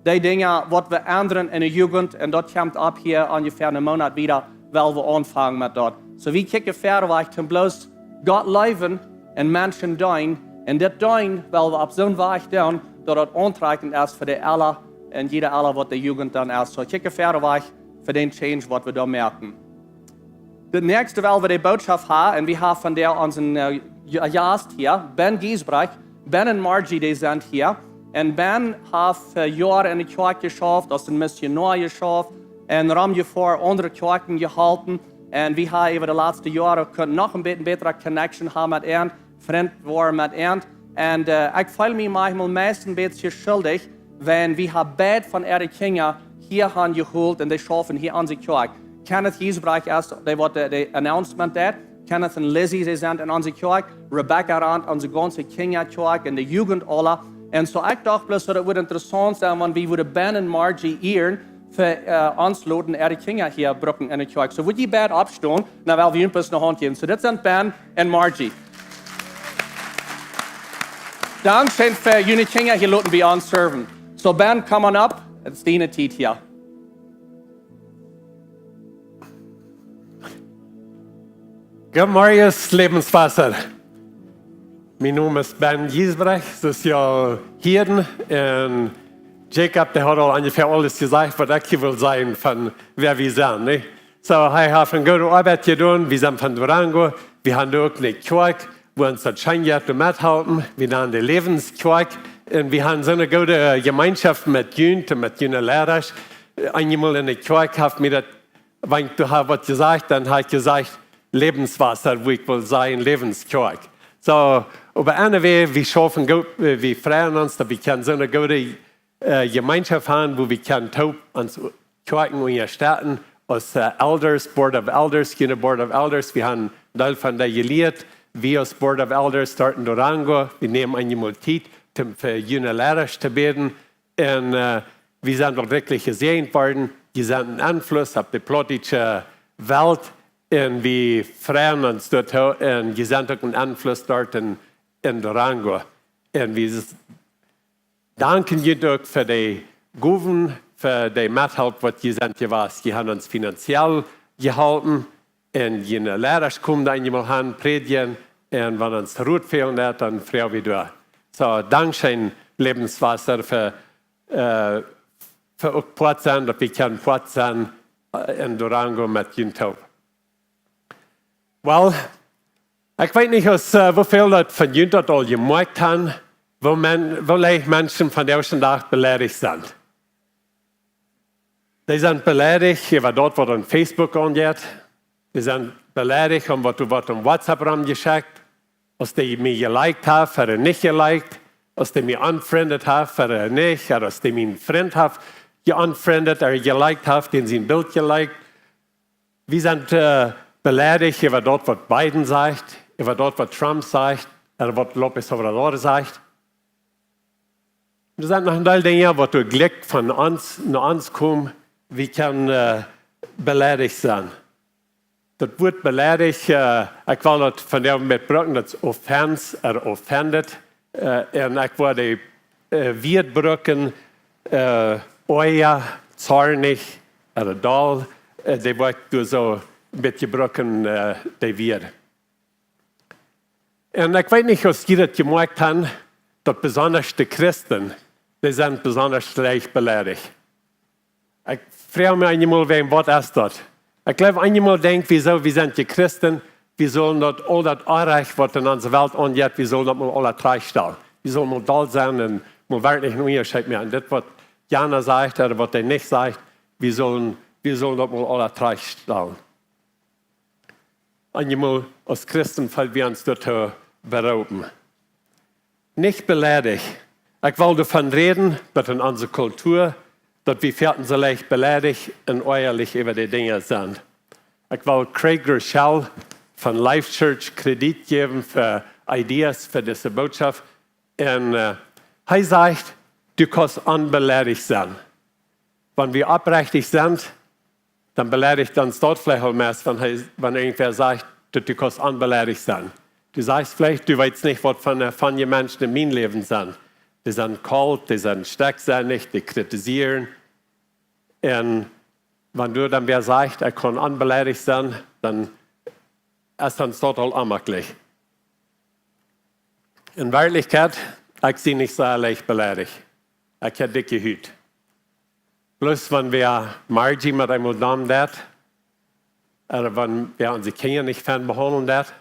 dee Dinja, waut wie endren en de Jugend. Un daut kjemt opp hia onjefäa een Moonat wieda, well wie aunfangen met daut. Soo, wie kjikjen verwoat, toom bloos Gott leewen un Menschen deenen. Un dit deenen well wie opp soon Wajch doonen, daut daut auntrakjent es fa de ella un jieda ella, waut de Jugend dan es. Soo, kjikjen verwoat fa dän Change, waut wie doa moaken. De näakjste well wie de Bootschoft haben, un wie haben vondoag onsen, äh, J-, Jast hia, Ben Giesbrecht. Ben un Margie, dee sent hia. Un Ben haft, äh, Joaren en de Kjoakj jeschauft, aus een Missionoa jeschauft, un romjefoaren, aundre Kjoakjen jeholpen. Un wie haben äwa de latste Joaren kunt noch een bät bätre Connection haben met an, Frint woaren met an. Un, äh, ekj feel mie maunchmol meist een bät schuldich, wan wie haben beid von äare Kjinja hia han jeholt un dee schaufen hia aun de Kjoakj. Kenneth Giesbrecht es dee, waut de, de Announcement deed. Kenneth un Lizzie, see sent en onse Kjoakj. Rebecca rant onse gaunze Kjinjakjoakj un de Jugend aula. Un soo, ekj docht bloos, daut wudd interessaunt sennen, wan wie wudden Ben un Margie ieren, fa, äh, ons loten äare Kjinja hia brucken en de Kjoakj. Soo, wudd jie beid oppstonen? Na well, wie junt eene Haunt jäwen. Soo, dit sent Ben un Margie. Dankscheen fa june Kjinja hia loten bie ons serven. Soo, Ben, come on up. Daut es diene Tiet hia. Good morning, Lebenswasser. Mien Nomen es Ben Giesbrecht, soo aus jie aul hieeden. Un Jacob, dee haud aul onjefäa aules jesajcht, waut ekj hia well sajen von wäa wie sent, nä? Soo, hee haft eene goode Oabeit jedonen. Wie sent von Durango. Wie haben uk eene Kjoakj, wua ons daut scheen jeit to methalpen. Wie nanen dee Läwenskjoakj. Un wie haben soone goode, äh, Jemeenschoft met junt un met june Liera. Äh, eemol enne Kjoakj haft mie daut, wan ekj doa hab waut jesajcht, dan hab ekj jesajcht, Lebenswasser, wua ekj well sajen, Läwenskjoakj. Soo, oba anyway, wie schaufen goot, äh, wie freien ons, daut wie kjennen soone goode, äh, Jemeenschoft haben, wua wie kjennen toop ons Kjoakjen unjastetten, aus, äh, Elders, Board of Elders, june Board of Elders, wie haben een Deel von dee jelieet, wie aus Board of Elders doa en Durango, wie nämen eemol Tiet, om fa june Liera to bäden, un, äh, wie sent werkjlich jesäajent worden. Jie sent een Enfluss opp de plautdietsche Welt. Un wie freien ons doatoo. Un jie sent uk een Enfluss doa en, en Durango. Un wie s-, danken junt uk fa de Gowen, fa de Methalp, waut jie sent jewast. Jie haben ons finanziell jeholpen. Un june Liera komen doa eemol han, prädjen. Un wan ons Rot fält, dan froag wie doa. Soo, dankscheen, Lebenswasser, fa, äh, fa uk Poat sennen, daut wie kjennen Poat sennen, äh, en Durango met junt toop. Well, ekj weet nich, aus, äh, woo väl daut von junt daut aul jemoakjt haben, woo men-, woo leicht Menschen vondoag dän Dach beleidicht sent. Dee sent beleidicht äwa daut, waut opp Facebook aunjeit. Dee sent beleidicht om waut, waut opp WhatsApp romjeschekjt. Aus dee mie jeliked haft, ooda nich jeliked. Aus dee mie unfriended haft, ooda nich. Ooda aus dee mienen Frint haft jeunfriended, ooda jeliked haft, dän sien Bilt jeliked. Wie sent, äh, beleidicht äwa daut, waut Biden sajcht, äwa daut, waut Trump sajcht, ooda waut López Obrador sajcht. Doa sent noch een Deel Dinja, waut doa jlikj von ons, no ons komen, wie kjennen, äh, beleidicht sennen. Daut Wuat beleidicht, äh, ekj well daut vondoag metbrucken, daut es offense or offended. Äh, un ekj wudd dee, äh, Wieed brucken, äh, oaja, zornich, ooda doll, äh, dee wudd ekj doa soo een bät brucken, äh, dee Wieed. Un ekj weet nich, aus jie daut jemoakjt haben, daut besondasch de Christen, dee sent besondasch leicht beleidicht. Ekj froag mie eemol, wäajen, waut es daut? Ekj jleew, eemol denkj wie soo, wie sent je Christen, wie sellen daut aul daut Onrajcht, waut en onse Welt aunjeit, wie sellen daut mol aula trajchtstalen. Wie sellen mol doll sennen un mol werkjlich een Unjascheet moaken. Un dit, waut jana sajcht, ooda waut hee nich sajcht, wie sellen, wie sellen daut mol aula trajchtstalen. Eemol aus Christen fält wie ons doatoo beroopen. Nich beleidicht. Ekj well doavon räden, daut en onse Kultua, daut wie foaken soo leicht beleidicht un oajalich äwa dee Dinja sent. Ekj well Craig Groeschel von Life Church Kredit jäwen fa Ideas fa dise Bootschoft. Un, äh, hee sajcht, du kaust onbeleidicht sennen. Wan wie oprechtich sent, dan beleidicht ons daut veleicht aul mea, wan hee, wan irjentwäa sajcht, daut du kaust onbeleidicht sennen. Du sajchst veleicht, du weetst nich, waut fa, äh, fa Menschen en mien Läwen sent. Dee sent kolt, dee sent stekjsennich, dee kritisieren. Un wan doa dan wäa sajcht, ekj kaun onbeleidicht sennen, dan es ons daut aul onjemakjlich. En Werkjlichkjeit, ekj sie nich soo leicht beleidicht. Ekj hab dikje Hut. Bloos wan wäa Margie met eemol dom deit, ooda wan wäa onse Kjinja nich fein behaundelt,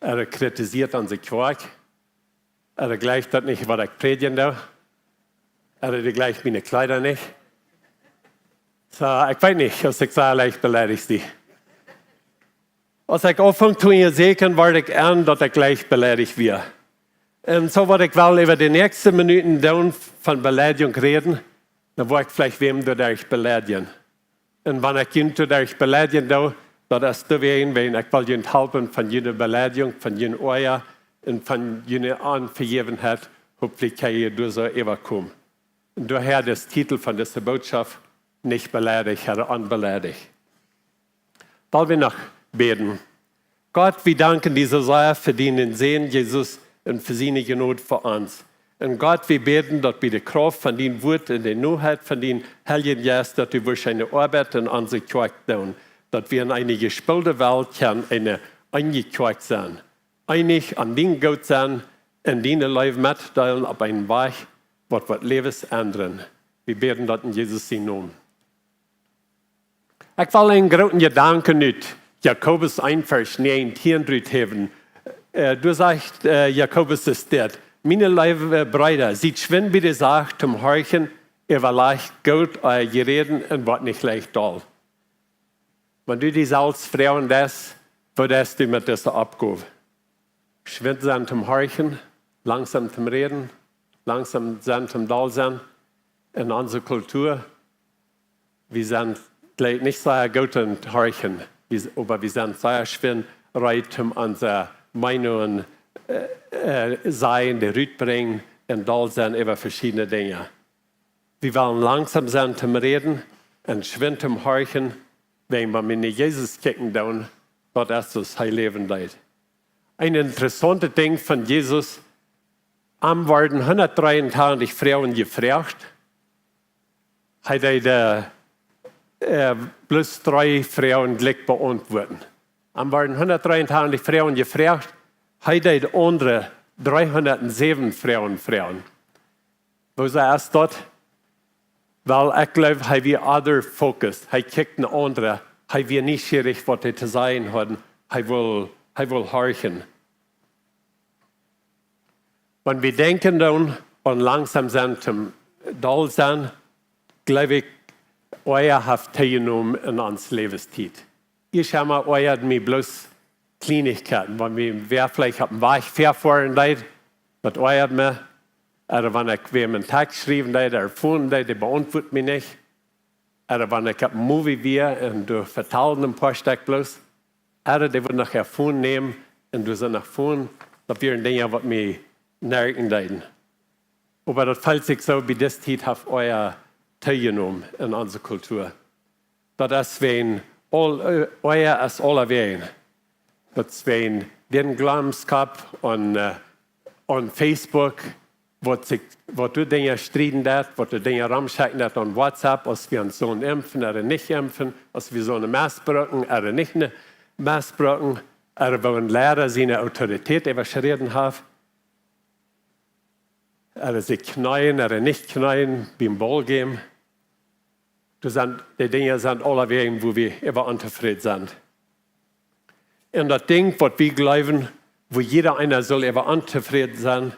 ooda kritisiet onse Kjoakj, ooda jlikjt daut nich, waut ekj prädjen doo, ooda dee jlikjt miene Kjleeda nich. Soo, ekj weet nich, aus ekj soo leicht beleidicht sie. Aus ekj aunfunk to unjasäkjen, wort ekj en, daut ekj leicht beleidicht wia. Un soo wudd ekj well äwa de näakjste Minuten doonen von Beleidigung räden, dan wudd ekj veleicht wäm doaderch beleidjen. Un wan ekj junt doaderch beleidjen doo, daut es doawäajen, wäajen ekj well junt halpen von june Beleidigung, von jun Oaja un von june Onvejäwenheit, hopefully kjenn jie doa soo äwakomen. Un doahäa de Titel von dise Bootschoft, nich beleidicht, ooda onbeleidicht. Well wie noch bäden. Gott, wie danken die soo sea fa dienen Sän, Jesus, un fa siene Jnod fa ons. Un Gott, wie bäden, daut bie de Krauft von dien Wuat un de Noheit von dien Heiljen Jeist, daut du wurscht eene Oabeit en onse Kjoakj doonen. Daut wie en eene jespoolte Welt kjennen eene eenje Kjoakj sennen. Eenich aun dien Goot sennen un diene Leew metdeelen opp eenen Wajch, waut woat Läwes endren. Wie bäden daut en Jesus sienen Nomen. Ekj well eenen grooten Jedanken ut Jakobus eent Varsch näajentieen ruthäwen. Äh, doa sajcht, äh, Jakobus es dit: Miene leewe Breeda, siet schwind bie de Sach toom horchen, äwalajcht goot, äh, ea jie räden un woat nich leicht doll. Wan du die selfst froagen deist, woo deist du met dise Oppgow? Schwind sennen toom horchen, langsom toom räden, langsom sennen toom doll sennen. En onse Kultua, wie sent, jleew ekj, nich sea goot em Horchen, wie, oba wie sent sea schwind reed, om onse Meenungen, äh, äh, sajen, dee rutbrinjen un doll sennen äwa veschiedne Dinja. Wie wellen langsom sennen toom räden un schwind toom horchen, wan wie no Jesus kjikjen doonen, daut es soo aus hee läwen deed. Een interessauntet Dinkj von Jesus: Am worden hundatdreeuntachentich Froagen jefroacht. Hee deed, äh, äh, bloos dree Froagen jlikj beauntwuaden. Am worden hundatdreeuntachentich Froagen jefroacht. Hee deed aundre dreehundatsäwen Froagen froagen. Woo es daut? Well, ekj jleew, hee wia other focused. Hee kjikjt no aundre. Hee wia nieschierich, waut dee to sajen hauden. Hee wull, hee wull horchen. Wan wie denkjen doonen aun langsom sennen toom doll sennen, jleew ekj, Oaja haft toojenomen en onse Läwenstiet. Ieescht emol oajad mie bloos Kjleenichkjeiten. Wan mie wäa veleicht opp dän Wajch väafoaren deed, daut oajad mie. Ooda wan ekj wäm eenen Tekst schriewen deed, ooda phone deed, dee beauntwuat mie nich. Ooda wan ekj opp een Movie wia un doa vetalden een poa Stekj bloos. Ooda dee wudd noch äa phone nämen un doa soo noch phone. Daut wieren Dinja, waut mie nerven deeden. Oba daut felt sikj soo, bie dise Tiet haft Oaja toojenomen en onse Kultua. Daut es wäajen aul, äh, Oaja es aulawäajen. Daut es wäajen dän Glamskap aun, äh, aun Facebook, waut sikj, waut doa Dinja strieden deit, waut doa Dinja romschekjen deit aun WhatsApp, aus wie ons sellen impfen ooda nich impfen, aus wie sellen Mask brucken ooda nich, ne, Mask brucken, ooda woo een Liera siene Autoritäet äwaschräden haft. Ooda sikj kjneeen ooda nich kjneeen biem Ball game. Daut sent, dee Dinja sent aulawäajen, wua wie äwa ontofräd sent. Un daut Dinkj, waut wie jleewen, wua jieda eena saul äwa ontofräd sennen,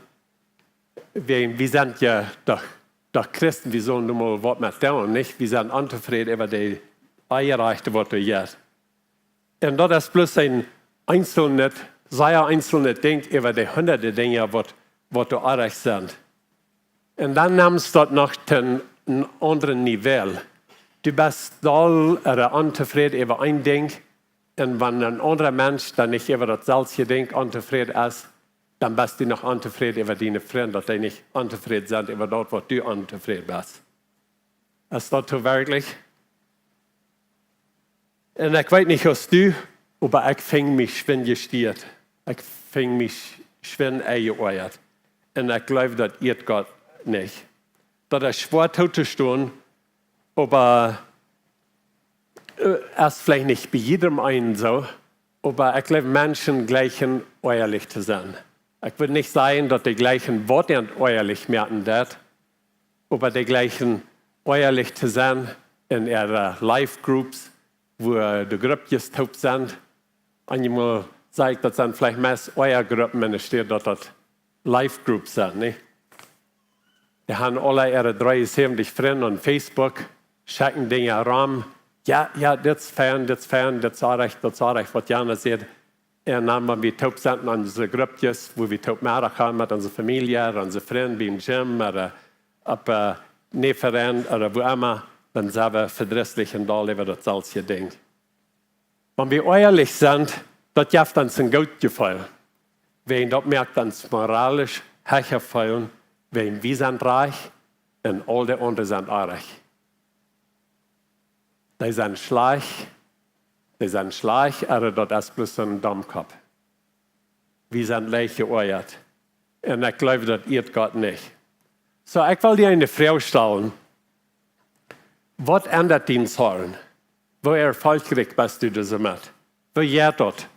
wäajen wie sent jo doch, doch Christen, wie sellen nu mol waut met doonen, nich? Wie sent ontofräd äwa dee Onjerajchte, waut doa jeit. Un daut es bloos een eenselnet, sea eenselnet Dinkj äwa dee hundade Dinja, waut, waut doa oajch sent. Un dan nemst daut noch to een aundret Niveau. Du best doll ooda ontofräd äwa een Dinkj, un wan een aundra Mensch dan nich äwa daut selwje Dinkj ontofräd es, dan best du noch ontofräd äwa diene Frind, daut dee nich ontofräd sent äwa daut, waut du ontofräd best. Es daut soo werkjlich? Un ekj weet nich aus du, oba ekj finj mie schwind jesteat. Ekj finj mie sch-, schwind enjeoajat. Un ekj jleew, daut ieet Gott nich. Daut es schwoa tootostonen, oba, äh, es veleicht nich bie jiedrem eenen soo, oba ekj jleew, Menschen jleichen oajalich to sennen. Ekj wudd nich sajen, daut dee jleichen, waut an oajalich moaken deit, oba dee jleichen oajalich to sennen en äare life groups, wua de Gruppjes toop sent. Eenjemol saj ekj, daut sent veleicht meist Oajagruppen, enne Städ daut daut life groups sent, nich? Dee han aula äare dreeunsäwentich Frind aun Facebook, schekjen Dinja rom. Jo, jo, dit es fein, dit es fein, dit es oajch, daut es oajch, waut jana sajcht. Un dan, wan wie toop sent en onse Gruppjes, wua wie toop Meddach han met onse Famielje, ooda onse Frind biem Gym, ooda, äh, opp, äh, Neverenj, ooda wua emma, dan sent wie vedrisslich un doll äwa daut selwje Dinkj. Wan wie oajalich sent, daut jeft ons een goot Jefeel. Wäajen daut moakt ons moralisch hecha feelen, wäajen wie sent rajcht un aul dee aundre sent oajch. Dee sent schlajcht, dee sent schlajcht, ooda daut es bloos een Domkopp. Wie sent leicht jeoajat. Un ekj jleew, daut ieet Gott nich. Soo, ekj well die eene Froag stalen. Waut endat dien Zorn? Woo erfolgreich best du doamet? Woo jeit daut?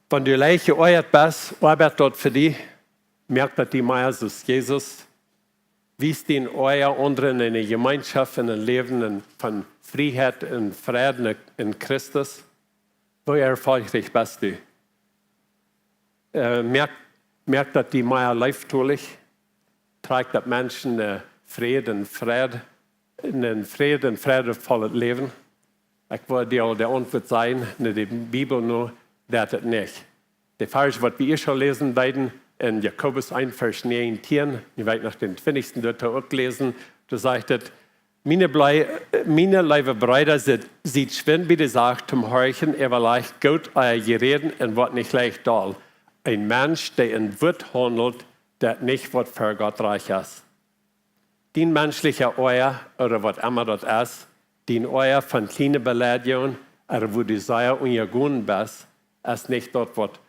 Wan du leicht jeoajat best, oabeit daut fa die? Moakt daut die mea aus Jesus? Wiest dien Oaja aundre en eene Jemeenschoft, en een Läwen en, von Frieheit un Fräd en, en Christus? Woo erfolgreich best du? Äh, moakt, moakt daut die mea leeftolich? Trakjt daut Menschen, äh, Fräd un Fräd, en Fräd un frädevollet Läwen? Ekj wudd die aul de Auntwuat sajen, no de Bibel no, daut et nich. De Varsch, waut wie ieescht aul läsen deeden, en Jakobus eent, Varsch näajentieen, ekj well noch dän twintichsten doa uk läsen, doa sajcht et: "Miene Blei-, miene leewe Breeda, siet, siet schwind bie de Sach toom horchen, äwalajcht goot ea Jeräd un woat nich leicht doll. Een Mensch, dee en Wut haundelt, deit nich, waut fa Gott rajcht es." Dien menschlicha Oaja, ooda waut emma daut es, dien Oaja von kjliene Beleidigung, ooda wua du sea unjagonen best, es nich daut, waut,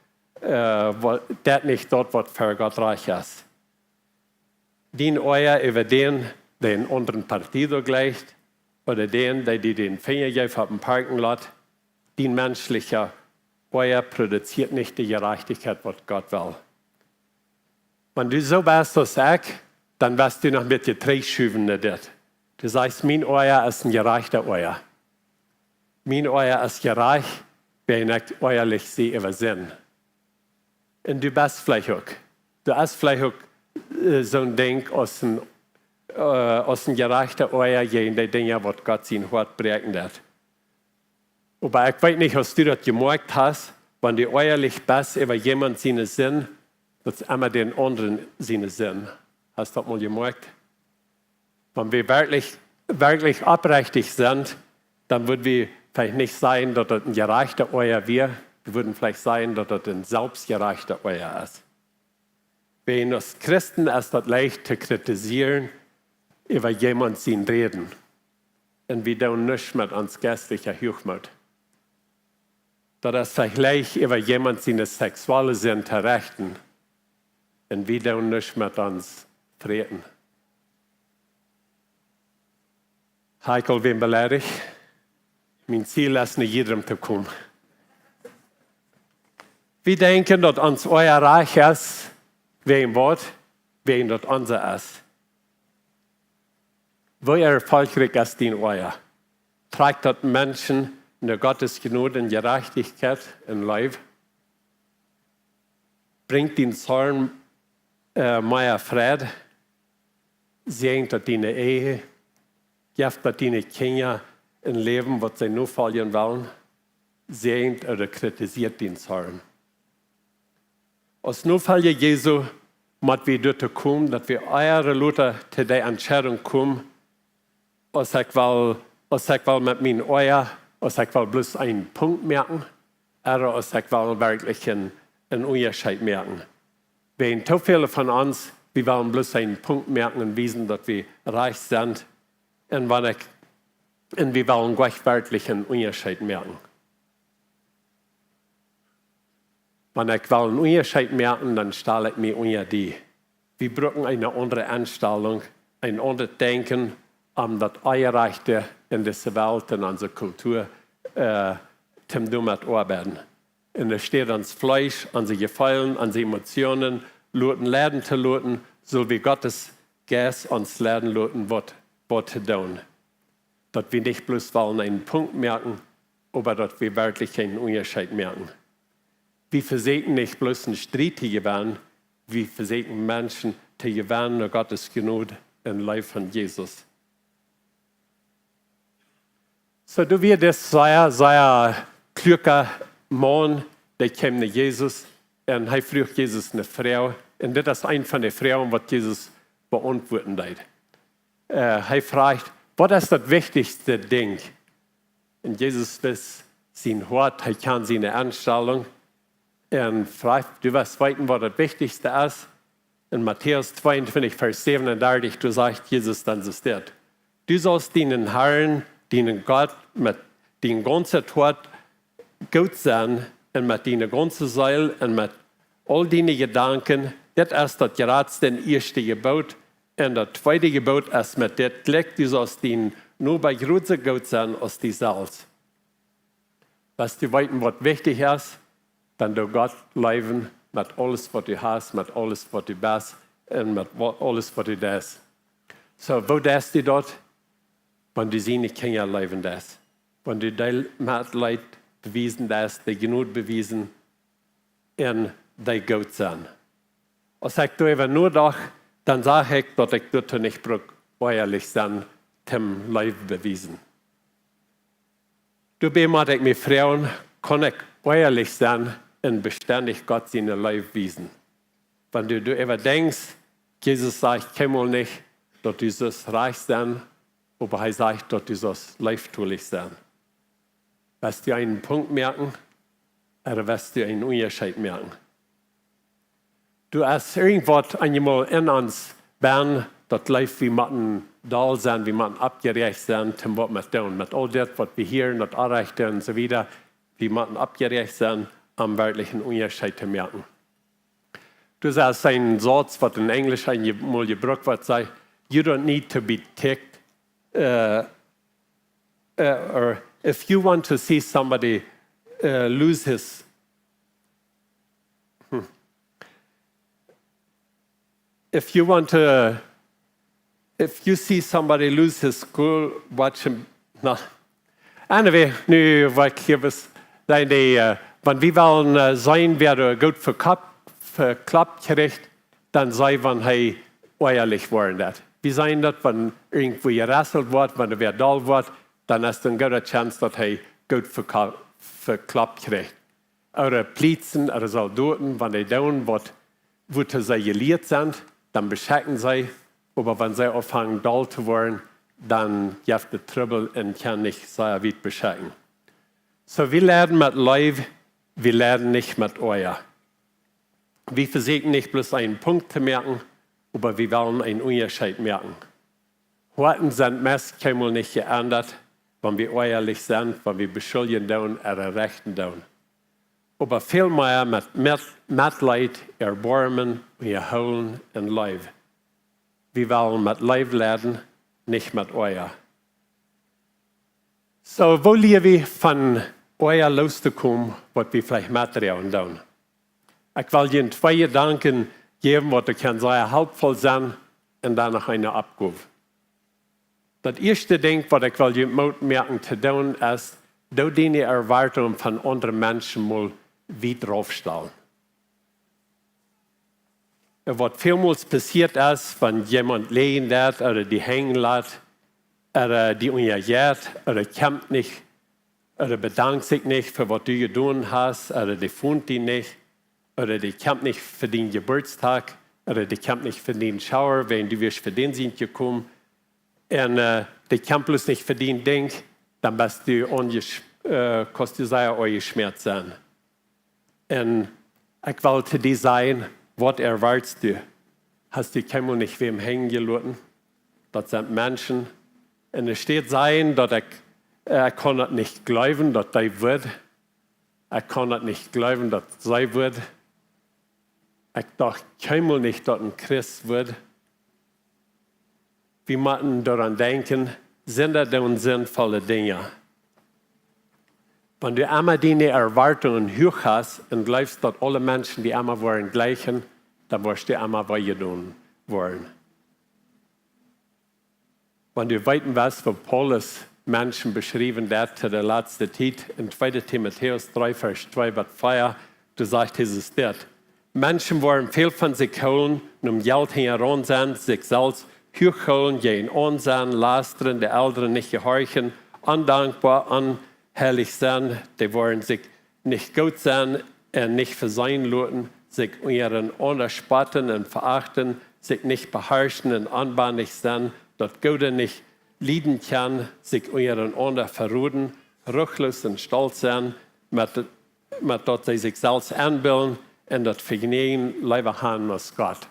äh, waut, daut nich daut, waut fa Gott rajcht es. Dien Oaja äwa dän, dee eene aundre Partie doa jleicht, ooda dän, dee die dän Finja jeef opp dän parking lot, dien menschlicha Oaja produzieet nich de Jerajchtichkjeit, waut Gott well. Wan du soo best aus ekj, dan woascht du noch een bät trigjschuwen no dit. Du sajchst: "Mien Oaja es een jerajchta Oaja. Mien Oaja es jerajcht, wan ekj oajalich sie äwa Sind." Un du best veleicht uk. Du hast veleicht uk, äh, soon Dinkj aus een, äh, aus een jerajchta Oaja jäajen de Dinja, waut Gott sien Hoat bräakjen deit. Oba ekj weet nich, aus du daut jemoakt hast, wan du oajalich best äwa jemaunt siene Sind, daut es emma dän aundren siene Sind. Hast daut mol jemoakt? Wan wie werkjlich, werkjlich oprechtich sent, dan wudd wie veleicht nich sajen, daut daut een jerajchta Oaja wia. Wie wudden veleicht sajen, daut daut een selfstjerajchta Oaja es. Wan aus Christen es daut leicht to kritisieren äwa jemaunt sien Räden. Un wie doonen nuscht met ons jeistlicha Huachmoot. Daut es veleicht leicht äwa jemaunt siene sexuelle Sind to rechten. Un wie doonen nuscht met ons Fräten. Ha ekj aul wäm beleidicht? Mien Ziel es, no jiedrem to komen. Wie denkjen, daut ons Oaja rajcht es, wäajen waut, wäajen daut onse es. Woo erfolgreich es dien Oaja? Trakjt daut Menschen no Gottes Jnod un Jerajchtichkjeit un Leew? Brinjt dien Zorn, äh, mea Fräd? Säajent daut diene Ehe? Jeft daut diene Kjinja een Läwen, waut see nofoljen wellen? Säajent ooda kritisieet dien Zorn? Aus Nofolja Jesu mott wie doatoo komen, daut wie ea lota to de Entscheidunk komen, aus ekj well, aus ekj well met mien Oaja, aus ekj well bloos eenen Punkt moaken, ooda aus ekj well werkjlich een, een Unjascheet moaken. Wäajen too väle von ons, wie wellen bloos eenen Punkt moaken un wiesen, daut wie rajcht sent. Un wan ekj, un wie wellen nich werkjlich eenen Unjascheet moaken. Wan ekj well eenen Unjascheet moaken, dan stal ekj mie unja die. Wie brucken eene aundre Enstalunk, een aundret Denkjen, om daut Onjerajchte en dise Welt, en onse Kultua, äh, to doonen met oabeiden. Un doa steit ons Fleesch, onse Jefeelen, onse Emotionen, loten leiden to loten, sull wie Gottes Jeist ons leiden loten, waut, waut to doonen. Daut wie nich bloos wellen eenen Punkt moaken, oba daut wie werkjlich eenen Unjascheet moaken. Wie vesieekjen nich bloos een Striet to jewennen, wie vesieekjen Menschen to jewennen no Gottes Jnod un Leew von Jesus. Soo, doa wia dis sea, sea kluaka Maun, dee kjeem no Jesus un hee fruach Jesus eene Froag. Un dit es eent von de Froagen, waut Jesus beauntwuaden deed. Äh, hee fruach: "Waut es daut wichtichste Dinkj?" Un Jesus wist sien Hoat, hee kjand siene Enstalunk. Un fruach: "Du west weeten, waut daut wichtichste es?" En Matäus tweeuntwintich, Varsch säwenundartich, doa sajcht Jesus dan soo dit: "Du saust dienen Herrn, dienen Gott, met dien gaunzet Hoat goot sennen un met diene gaunze Seel un met aul diene Jedanken. Dit es daut jratste un ieeschte Jeboot. Un daut tweede Jeboot es met dit jlikj: Du saust dienen Noba jrod soo goot sennen aus die selfst. West du weeten, waut wichtich es, dan doo Gott leewen met aules, waut du hast, met aules, waut du best un met wa-, aules, waut du deist. Soo, woo deist du daut? Wan du siene Kjinja leewen deist. Wan du dee Metleet bewiesen deist, dee Jnod bewiesen un dee goot sennen. Aus ekj doaräwa nodocht, dan sach ekj, daut ekj doatoo nich bruck oajalich sennen, toom Leew bewiesen. Doabie mott ekj mie froagen, kaun ekj oajalich sennen un bestendich Gott siene Leew wiesen? Wan du doaräwa denkjst, Jesus sajcht kjeenmol nich, daut du sust rajcht sennen, oba hee sajcht, daut du sust leeftolich sennen. West du eenen Punkt moaken, ooda west du eenen Unjascheet moaken? Du, aus irjentwaut eenjemol en ons bennen, daut leeft, wie motten doll sennen, wie motten oppjeräacht sennen, toom waut met doonen. Met aul dit, waut wie hieren, daut Oajachte un soo wieda, wie motten oppjeräacht sennen, om werkjlich eenen Unjascheet to moaken. Du sajchst eenen Sauz, waut en Enjlisch eenjemol jebrukt woat, sajcht, "You don't need to be ticked, uh, uh, or if you want to see somebody, uh, lose his, hmm. If you want to, if you see somebody lose his cool, watch him." Na. Anyway, nu, waut ekj hia wia, sent dee, uh, wan wie wellen, uh, seenen, wäa doa goot veklopt, veklopt kjricht, dan see wie, wan hee oajalich woaren deit. Wie seenen daut, wan irjentwua jerasselt woat, wan doa wäa doll woat, dan es doa eene goode Chance, daut hee goot veklo-, veklopt kjricht. Ooda Polizisten, ooda Soldoten, wan dee doonen, waut, wuatoo see jelieet sent, dan beschekjen see, oba wan see aunfangen doll to woaren, dan jeft et Trubbel un kjennen nich sea wiet beschekjen. Soo, wie leiden met Leew, wie leiden nich met Oaja. Wie vesieekjen nich bloos eenen Punkt to moaken, oba wie wellen eenen Unjascheet moaken. Hoaten sent meist kjeenmol nich jeendat, wan wie oajalich sent, wan wie beschuldjen doonen ooda rechten doonen. Oba väl mea met, met, Metleet, Erboarmen, Unjahoolen un Leew. Wie wellen met Leew leiden, nich met Oaja. Soo, woo lia wie von Oaja loos to komen, waut wie veleicht metdroagen doonen? Ekj well junt twee Jedanken jäwen, waut ekj kaun sajen, helpvoll sent, un dan noch eene Oppgow. Daut ieeschte Dinkj, waut ekj well junt Moot moaken to doonen, es, doo diene Erwartungen von aundre Menschen mol wiet raufstalen. Un waut välmols passieet es, wan jemaunt läajen deit, ooda die henjen lat, ooda die unjajeit, ooda kjemt nich, ooda bedankt sikj nich fa waut du jedonen hast, ooda dee funk die nich, ooda dee kjemt nich fa dien Jeburtsdach, ooda dee kjemt nich fa dien Shower, wan du wieescht fa dän sent jekomen, un, äh, dee kjemt bloos nich fa dien Dinkj, dan best du onjes-, äh, kaust du sea onjeschmäat sennen. Un ekj well to die sajen, waut erwoatst du? Hast du kjeenmol nich wäm henjen jeloten? Daut sent Menschen. Un et steit sajen, daut ekj, äh, ekj kaun daut nich jleewen, daut dee wudd. Ekj kaun daut nich jleewen, daut see wudd. Ekj docht kjeenmol nich, daut een Christ wudd. Wie motten doaraun denkjen, Sinda doonen sinnvolle Dinja. Wan du emma diene Erwoatungen huach hast un jleefst, daut aule Menschen die emma woaren jleichen, dan woascht du emma wee jedonen woaren. Wan du weeten west, woo Paulus Menschen beschriewen deed to de latste Tiet, en tweede Timotäus dree, Varsch twee bat vea, doa sajcht Jesus dit: Menschen woaren väl von sikj hoolen, nom Jelt hinjaraun sennen, sikj selfst huach hoolen, jäajenaun sennen, lastren, de Elren nich jehorchen, ondankboa, onheilich sennen, dee woaren sikj nich goot sennen un nich veseenen loten, sikj unjarenaunda spotten un veachten, sikj nich beharschen un onbendich sennen, daut Goode nich lieden kjennen, sikj unjarenaunda veroden, ruchloos un stolt sennen, met, met daut see sikj selfst aunbillen un daut Vejnäajen leewa han aus Gott.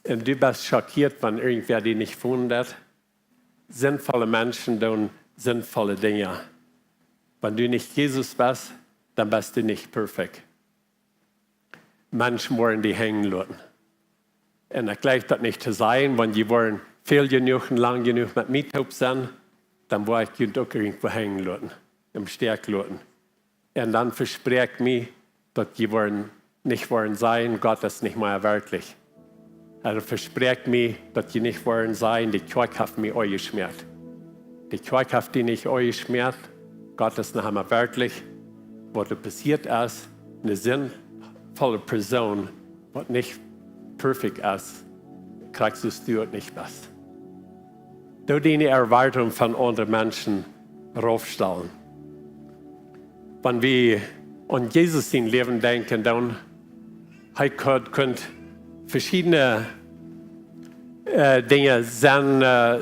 Un du best schockieet, wan irjentwäa die nich fungen deit. Sinnvolle Menschen doonen sinnvolle Dinja. Wan du nich Jesus best, dan best du nich perfekt. Menschen woaren die henjen loten. Un ekj jleich daut nich to sajen, wan jie woaren väl jenuach un lang jenuach met mie toop sennen, dan woa ekj junt uk irjentwua henjen loten, em Stich loten. Un dan vespräakj mie, daut jie woaren nich woaren sajen: "Gott es nich mea werkjlich." Hee vespräakj mie, daut jie nich woaren sajen: "De Kjoakj haft mie aunjeschmäat." De Kjoakj haft die nich aunjeschmäat. Gott es noch emma werkjlich. Waut doa passieet es, eene sindvolle Persoon, waut nich perfekt es, krakjt soo aus du uk nich best. Doo diene Erwartungen von aundre Menschen raufstalen. Wan wie aun Jesus sien Läwen denkjen, dan hee kunn, kunn veschiedne, äh, Dinja sennen, äh,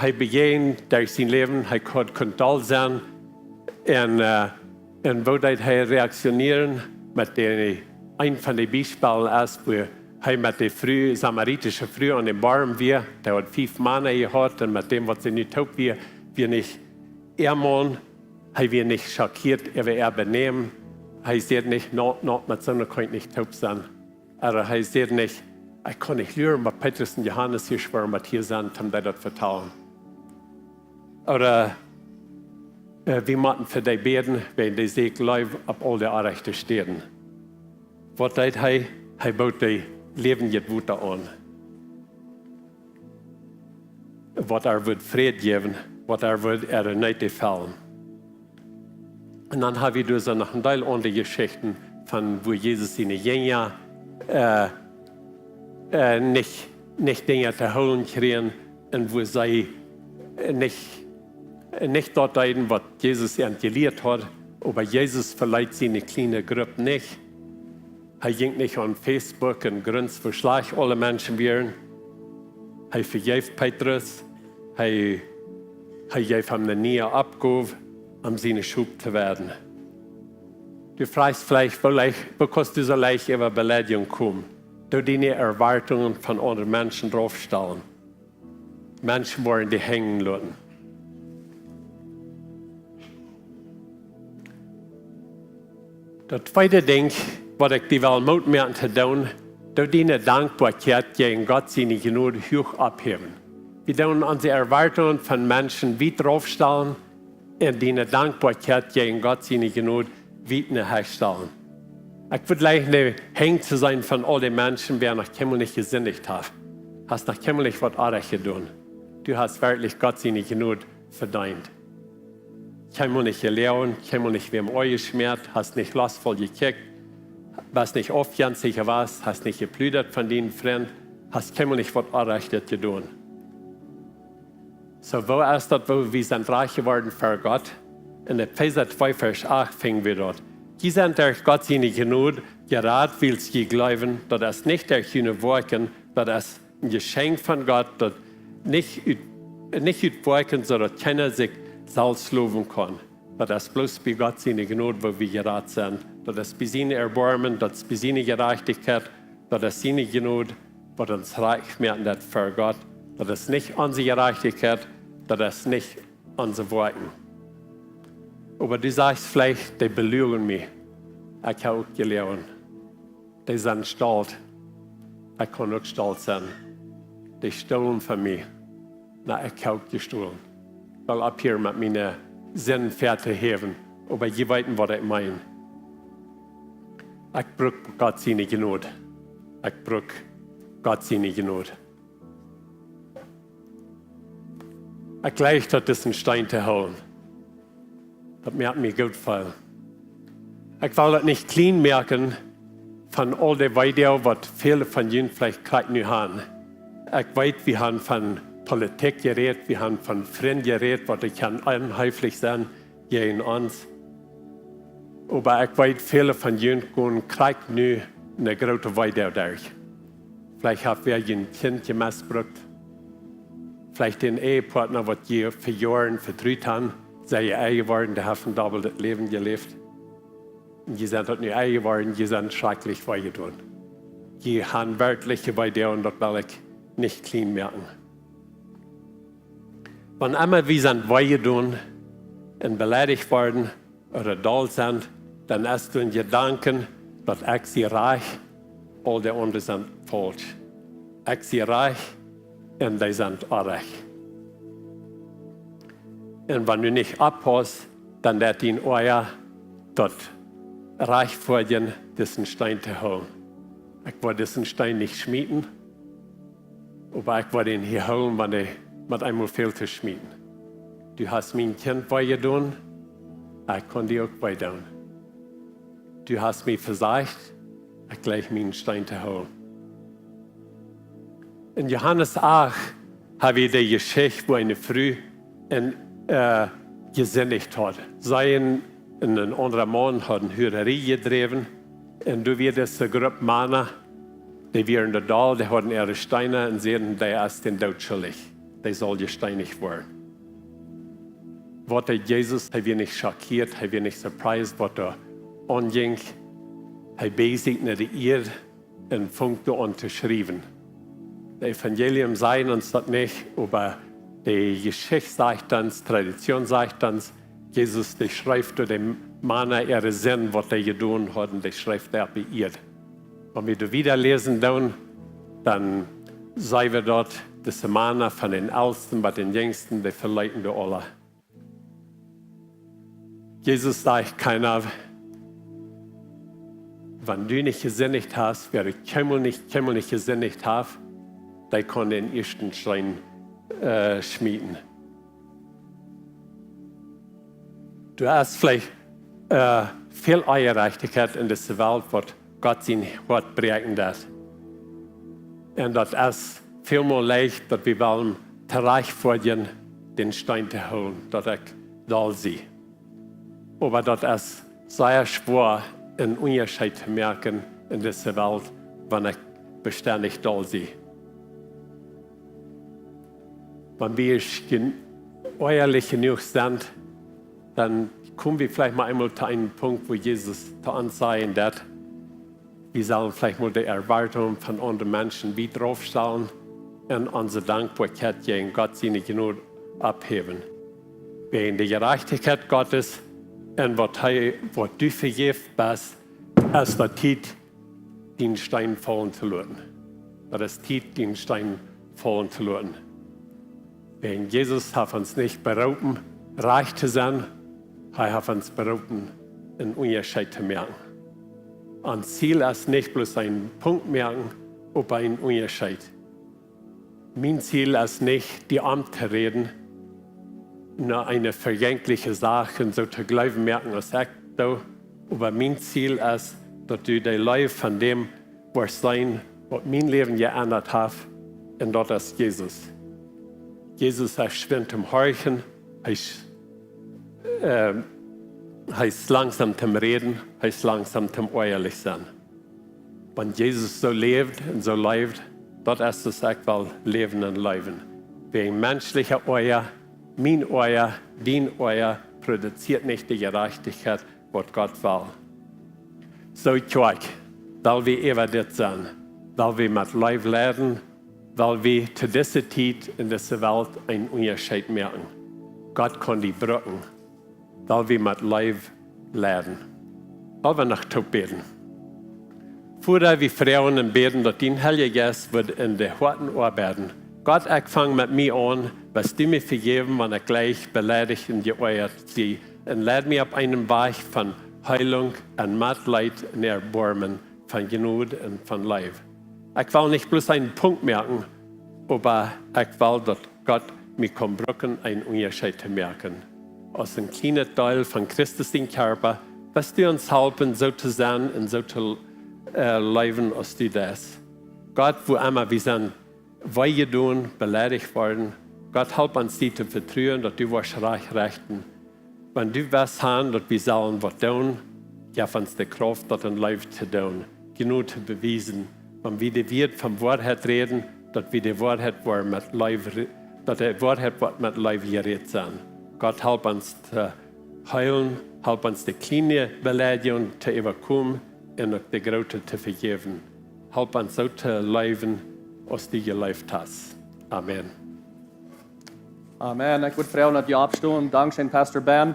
hee bejäajent derch sien Läwen, hee kunn, kunn doll sennen. Un, äh, un woo deed hee reaktionieren? Met de, een von de Biespels es, wua hee met de Fru, samaritische Fru aun dän Borm wia, dee haud fief Mana jehaut, un met däm, waut see nu toop wia, wia nich äa Maun. Hee wia nich schockieet äwa äa Benämen. Hee säd nich: "No, no, met soone kaun ekj nich toop sennen." Ooda hee säd nich: "Ekj kaun nich luren, waut Petrus un Johanes hia schwoaren, waut hia sent, om die daut vetalen." Ooda, äh, "Wie motten fa dee bäden, wiels dee säkjen Leew opp aul de orrajchte Städen." Waut deed hee? Hee bood dee läwendjet Wota aun, waut ar wudd Fräd jäwen, waut ar wudd äare Need fellen. Un dan hab wie doa soo noch een Deel aundre Jeschichten von, wua Jesus siene Jinja, äh, äh, nich, nich Dinja to hoolen kjrieejen un wua see, äh, nich, nich daut deeden, waut Jesus an jelieet haud. Oba Jesus veleet siene kjliene Grupp nich. Hee jinkj nich aun Facebook un grunsd, woo schlajcht aule Menschen wieren. Hee vejeef Petrus. Hee, hee jeef am eene niee Oppgow, om siene Schop to räden. Du frajchst veleicht, woo leicht, woo kaust du soo leicht äwa Beleidigung komen? Doo diene Erwartungen von aundre Menschen raufstalen. Menschen woaren die henjen loten. Daut tweede Dinkj, waut ekj die well Moot moaken to doonen, doo diene Dankboakjeit jäajen Gott siene Jnod huach opphäwen. Wie doonen onse Erwartungen von Menschen wiet raufstalen un diene Dankboakjeit jäajen Gott siene Jnod wiet nohäa stalen. Ekj wudd jleichen, de Henj to seenen von aul de Menschen, wäa noch kjeenmol nich jesindicht haft. Hast noch kjeenmol nich waut orrajcht jedonen. Du hast werkjlich Gott siene Jnod vedeent. Kjeenmol nich jeloagen, kjeenmol nich wäm aunjeschmäat, hast nich lostvoll jekjikjt, best nich aufjenstich jewast, hast nich jepludat von dienen Frint, hast kjeenmol nich waut Orrajchtet jedonen. Soo, woo es daut, woo wie sent rajcht jeworden ver Gott? En Efeesa twee, Varsch acht finj wie daut: "Jie sent derch Gott siene Jnod jerat, wiels jie jleewen. Daut es nich derch june Woakjen, daut es een Jeschenkj von Gott, daut nich ut, nich ut Woakjen, soo daut kjeena sikj selfst lowen kaun." Daut es bloos bie Gott siene Jnod, woo wie jerat sent. Daut es bie sien Erboarmen, daut es bie siene Jerajchtichkjeit, daut es siene Jnod, waut ons rajcht moakt ver Gott. Daut es nich onse Jerajchtichkjeit, daut es nich onse Woakjen. Oba du sajchst veleicht: "Dee beluagen mie. Ekj hab uk jeloagen. Dee sent stolt. Ekj kaun uk stolt sennen. Dee stolen von mie. Na, ekj hab uk jestolen." Well opphieren met miene Sinden väa to häwen, oba jie weeten, waut ekj meen. Ekj bruck Gott siene Jnod. Ekj bruck Gott siene Jnod. Ekj jleich daut, disen Steen to hoolen. Daut moakt mie goot feelen. Ekj well daut nich kjlien moaken von aul de Weedoag, waut väle von junt veleicht krakjt nu han. Ekj weet, wie han von Politik jerät, wie han von Frind jerät, waut doa kaun onheeflich sennen jäajen ons. Oba ekj weet, väle von junt gonen krakjt nu eene groote Weedoag derch. Veleicht haft wäa jun Kjint jemestbrukt. Veleicht een Ehepartna, waut jie fa Joaren vetrut han, es jie enn jeworden, dee haft een dobbelt Läwen jeläft. Un jie sent daut nu enn jeworden, jie sent schrakjlich wee jedonen. Jie han werkjlich wee jedonen, daut well ekj nich kjlien moaken. Wan emma wie sent wee jedonen un beleidicht worden ooda doll sent, dan es doa een Jedanken, daut ekj sie rajcht, aul de aundre sent faulsch. Ekj sie rajcht un dee sent orrajcht. Un wan du nich opppauss, dan deit dien Oaja daut rajcht fa die, disen Steen to hoolen. Ekj woa disen Steen nich schmieten, oba ekj woa dän hia hoolen, wan dee met eemol fält to schmieten. Du hast mien Kjint wee jedonen, ekj kaun die uk wee doonen. Du hast mie vesajcht, ekj jleich mien Steen to hoolen. En Johanes acht ha wie de Jeschicht, wua eene Fru en, äh, jesindicht haud. See en, en een aundra Maun hauden Huararie jedräwen. Un doa wia dise Grupp Mana, dee wieren doa doll, dee hauden äare Steena un säden: "Dee es dän Doot schuldich. Dee saul jesteenicht woaren." Waut deed Jesus? Hee wia nich schockieet, hee wia nich surprised, waut doa aunjinkj. Hee bäjd sikj no de Ieed un funk doa aun to schriewen. De Evangelium sajen ons daut nich, oba de Jeschicht sajcht ons, Tradition sajcht ons, Jesus, dee schreef doa de Mana äare Sind, waut dee jedonen hauden, dee schreef dee opp de Ieed. Wan wie doa wieda läsen doonen, dan seenen wie doa, dise Mana, von dän Eltsten bat dän Jinjsten, dee veleeten doa aula. Jesus sajcht: "Kjeena, wan du nich jesindicht hast, wäa kjeenmol nich, kjeenmol nich jesindicht haft, dee kaun dän ieeschten Steen, äh, schmieten." Doa es veleicht, äh, väl Onjerajchtichkjeit en dise Welt, waut Gott sien Hoat bräakjen deit. Un daut es välmol leicht, daut wie wellen trajchtfoadjen, dän Steen to hoolen, daut ekj doll sie. Oba daut es sea schwoa, een Unjascheet to moaken en dise Welt, wan ekj bestendich doll sie. Wan wie ieescht gen-, oajalich jenuach sent, dan komen wie veleicht mol eemol to eenen Punkt, wua Jesus to ons sajen deit, wie sellen veleicht mol de Erwartungen von aundre Menschen wiet raufstalen un onse Dankboakjeit jäajen Gott siene Jnod opphäwen. Wäajen de Jerajchtichkjeit Gottes un waut hee, waut du vejäft best, es daut Tiet, dän Steen faulen to loten. Daut es Tiet, dän Steen faulen to loten. Wäajen Jesus haft ons nich beroopen, rajcht to sennen, hee haft ons beroopen, een Unjascheet to moaken. Ons Ziel es nich bloos een Punkt moaken, oba een Unjascheet. Mien Ziel es nich, die auntoräden no eene vejänkjliche Sach un soo to jleewen moaken aus ekj doo, oba mien Ziel es, daut du de Leew von däm woascht seenen, waut mien Läwen jeendat haft, un daut es Jesus. Jesus, hee schwinjt toom horchen, hee es, äh, hee es langsom toom räden, hee es langsom toom oajalich sennen. Wan Jesus soo läft un soo leeft, daut es, daut ekj well läwen un leewen. Wäajen menschlicha Oaja, mien Oaja, dien Oaja, produzieet nich de Jerajchtichkjeit, waut Gott well. Soo, Kjoakj, well wie äwa dit sennen, well wie met Leew läwen, well wie to dise Tiet en dise Welt een Unjascheet moaken. Gott kaun die brucken, well wie met Leew läwen. Well wie noch toop bäden. Voda, wie froagen un bäden, daut dien Heilja Jeist woat en de Hoaten oabeiden. Gott, ekj fang met mie aun, woascht du mie vejäwen, wan ekj jlikj beleidicht un jeoajat sie, un leid mie opp eenen Wajch von Heilunk un Metleet un Erboarmen, von Jnod un von Leew. Ekj well nich bloos een Punkt moaken, oba ekj well, daut Gott mie kaun brucken, een Unjascheet to moaken. Aus een kjlienet Deel von Christus sien Kjarpa, woascht du ons halpen, soo to sennen un soo to, äh, läwen aus du deist. Gott, wua emma wie sent wee jedonen, beleidicht worden, Gott, help ons die to vetruen, daut du woascht rajcht rechten. Wan du west han, daut wie sellen waut doonen, jeff ons de Krauft, daut en Leew to doonen, Jnod to bewiesen. Wan wie de Wieed von Woarheit räden, daut wie de Woarheit woaren met Leew re-, daut de Woarheit woat met Leew jerät sennen. Gott, help ons to heelen, help ons de kjliene Beleidjunk to äwakomen un uk de groote to vejäwen. Help ons soo to läwen, aus du jeleeft hast. Amen. Amen. Ekj wudd froagen, daut jie oppstonen. Dankscheen, Pastor Ben.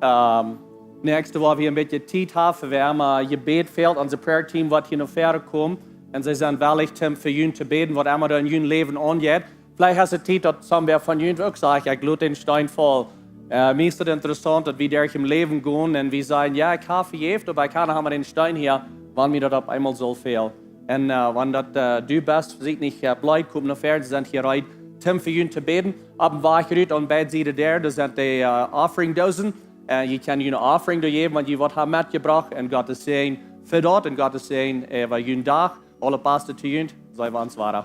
Ähm, näakjste Wäakj woa wie een bät Tiet haben, wäa emma Jebäd fält, onse Prayer Team woat hia no väaren komen. Un see sent wellich, toom fa junt to bäden, waut emma doa en jun Läwen aunjeit. Veleicht es et Tiet, daut somebody von junt uk sajcht: "Ekj lot dän Steen faulen." Mie es daut interessaunt, daut wie derch em Läwen gonen un wie sajen: "Jo, ekj hab vejäft, oba ekj kaun noch emma dän Steen hia", wan mie daut opp eemol sull fälen. Un wan daut du best, veleicht nich bleed, kom no väaren, see sent hia reed, toom fa junt to bäden. Opp dän Wajch rut aun beid Sieden doa, doa sent de Offeringdoosen. Jie kjennen june Offering doa jäwen, wan jie waut haben metjebrocht. Un Gott sienen fa daut un Gott sienen äwa junen Dach. Aulet baste to junt. See wie ons wada.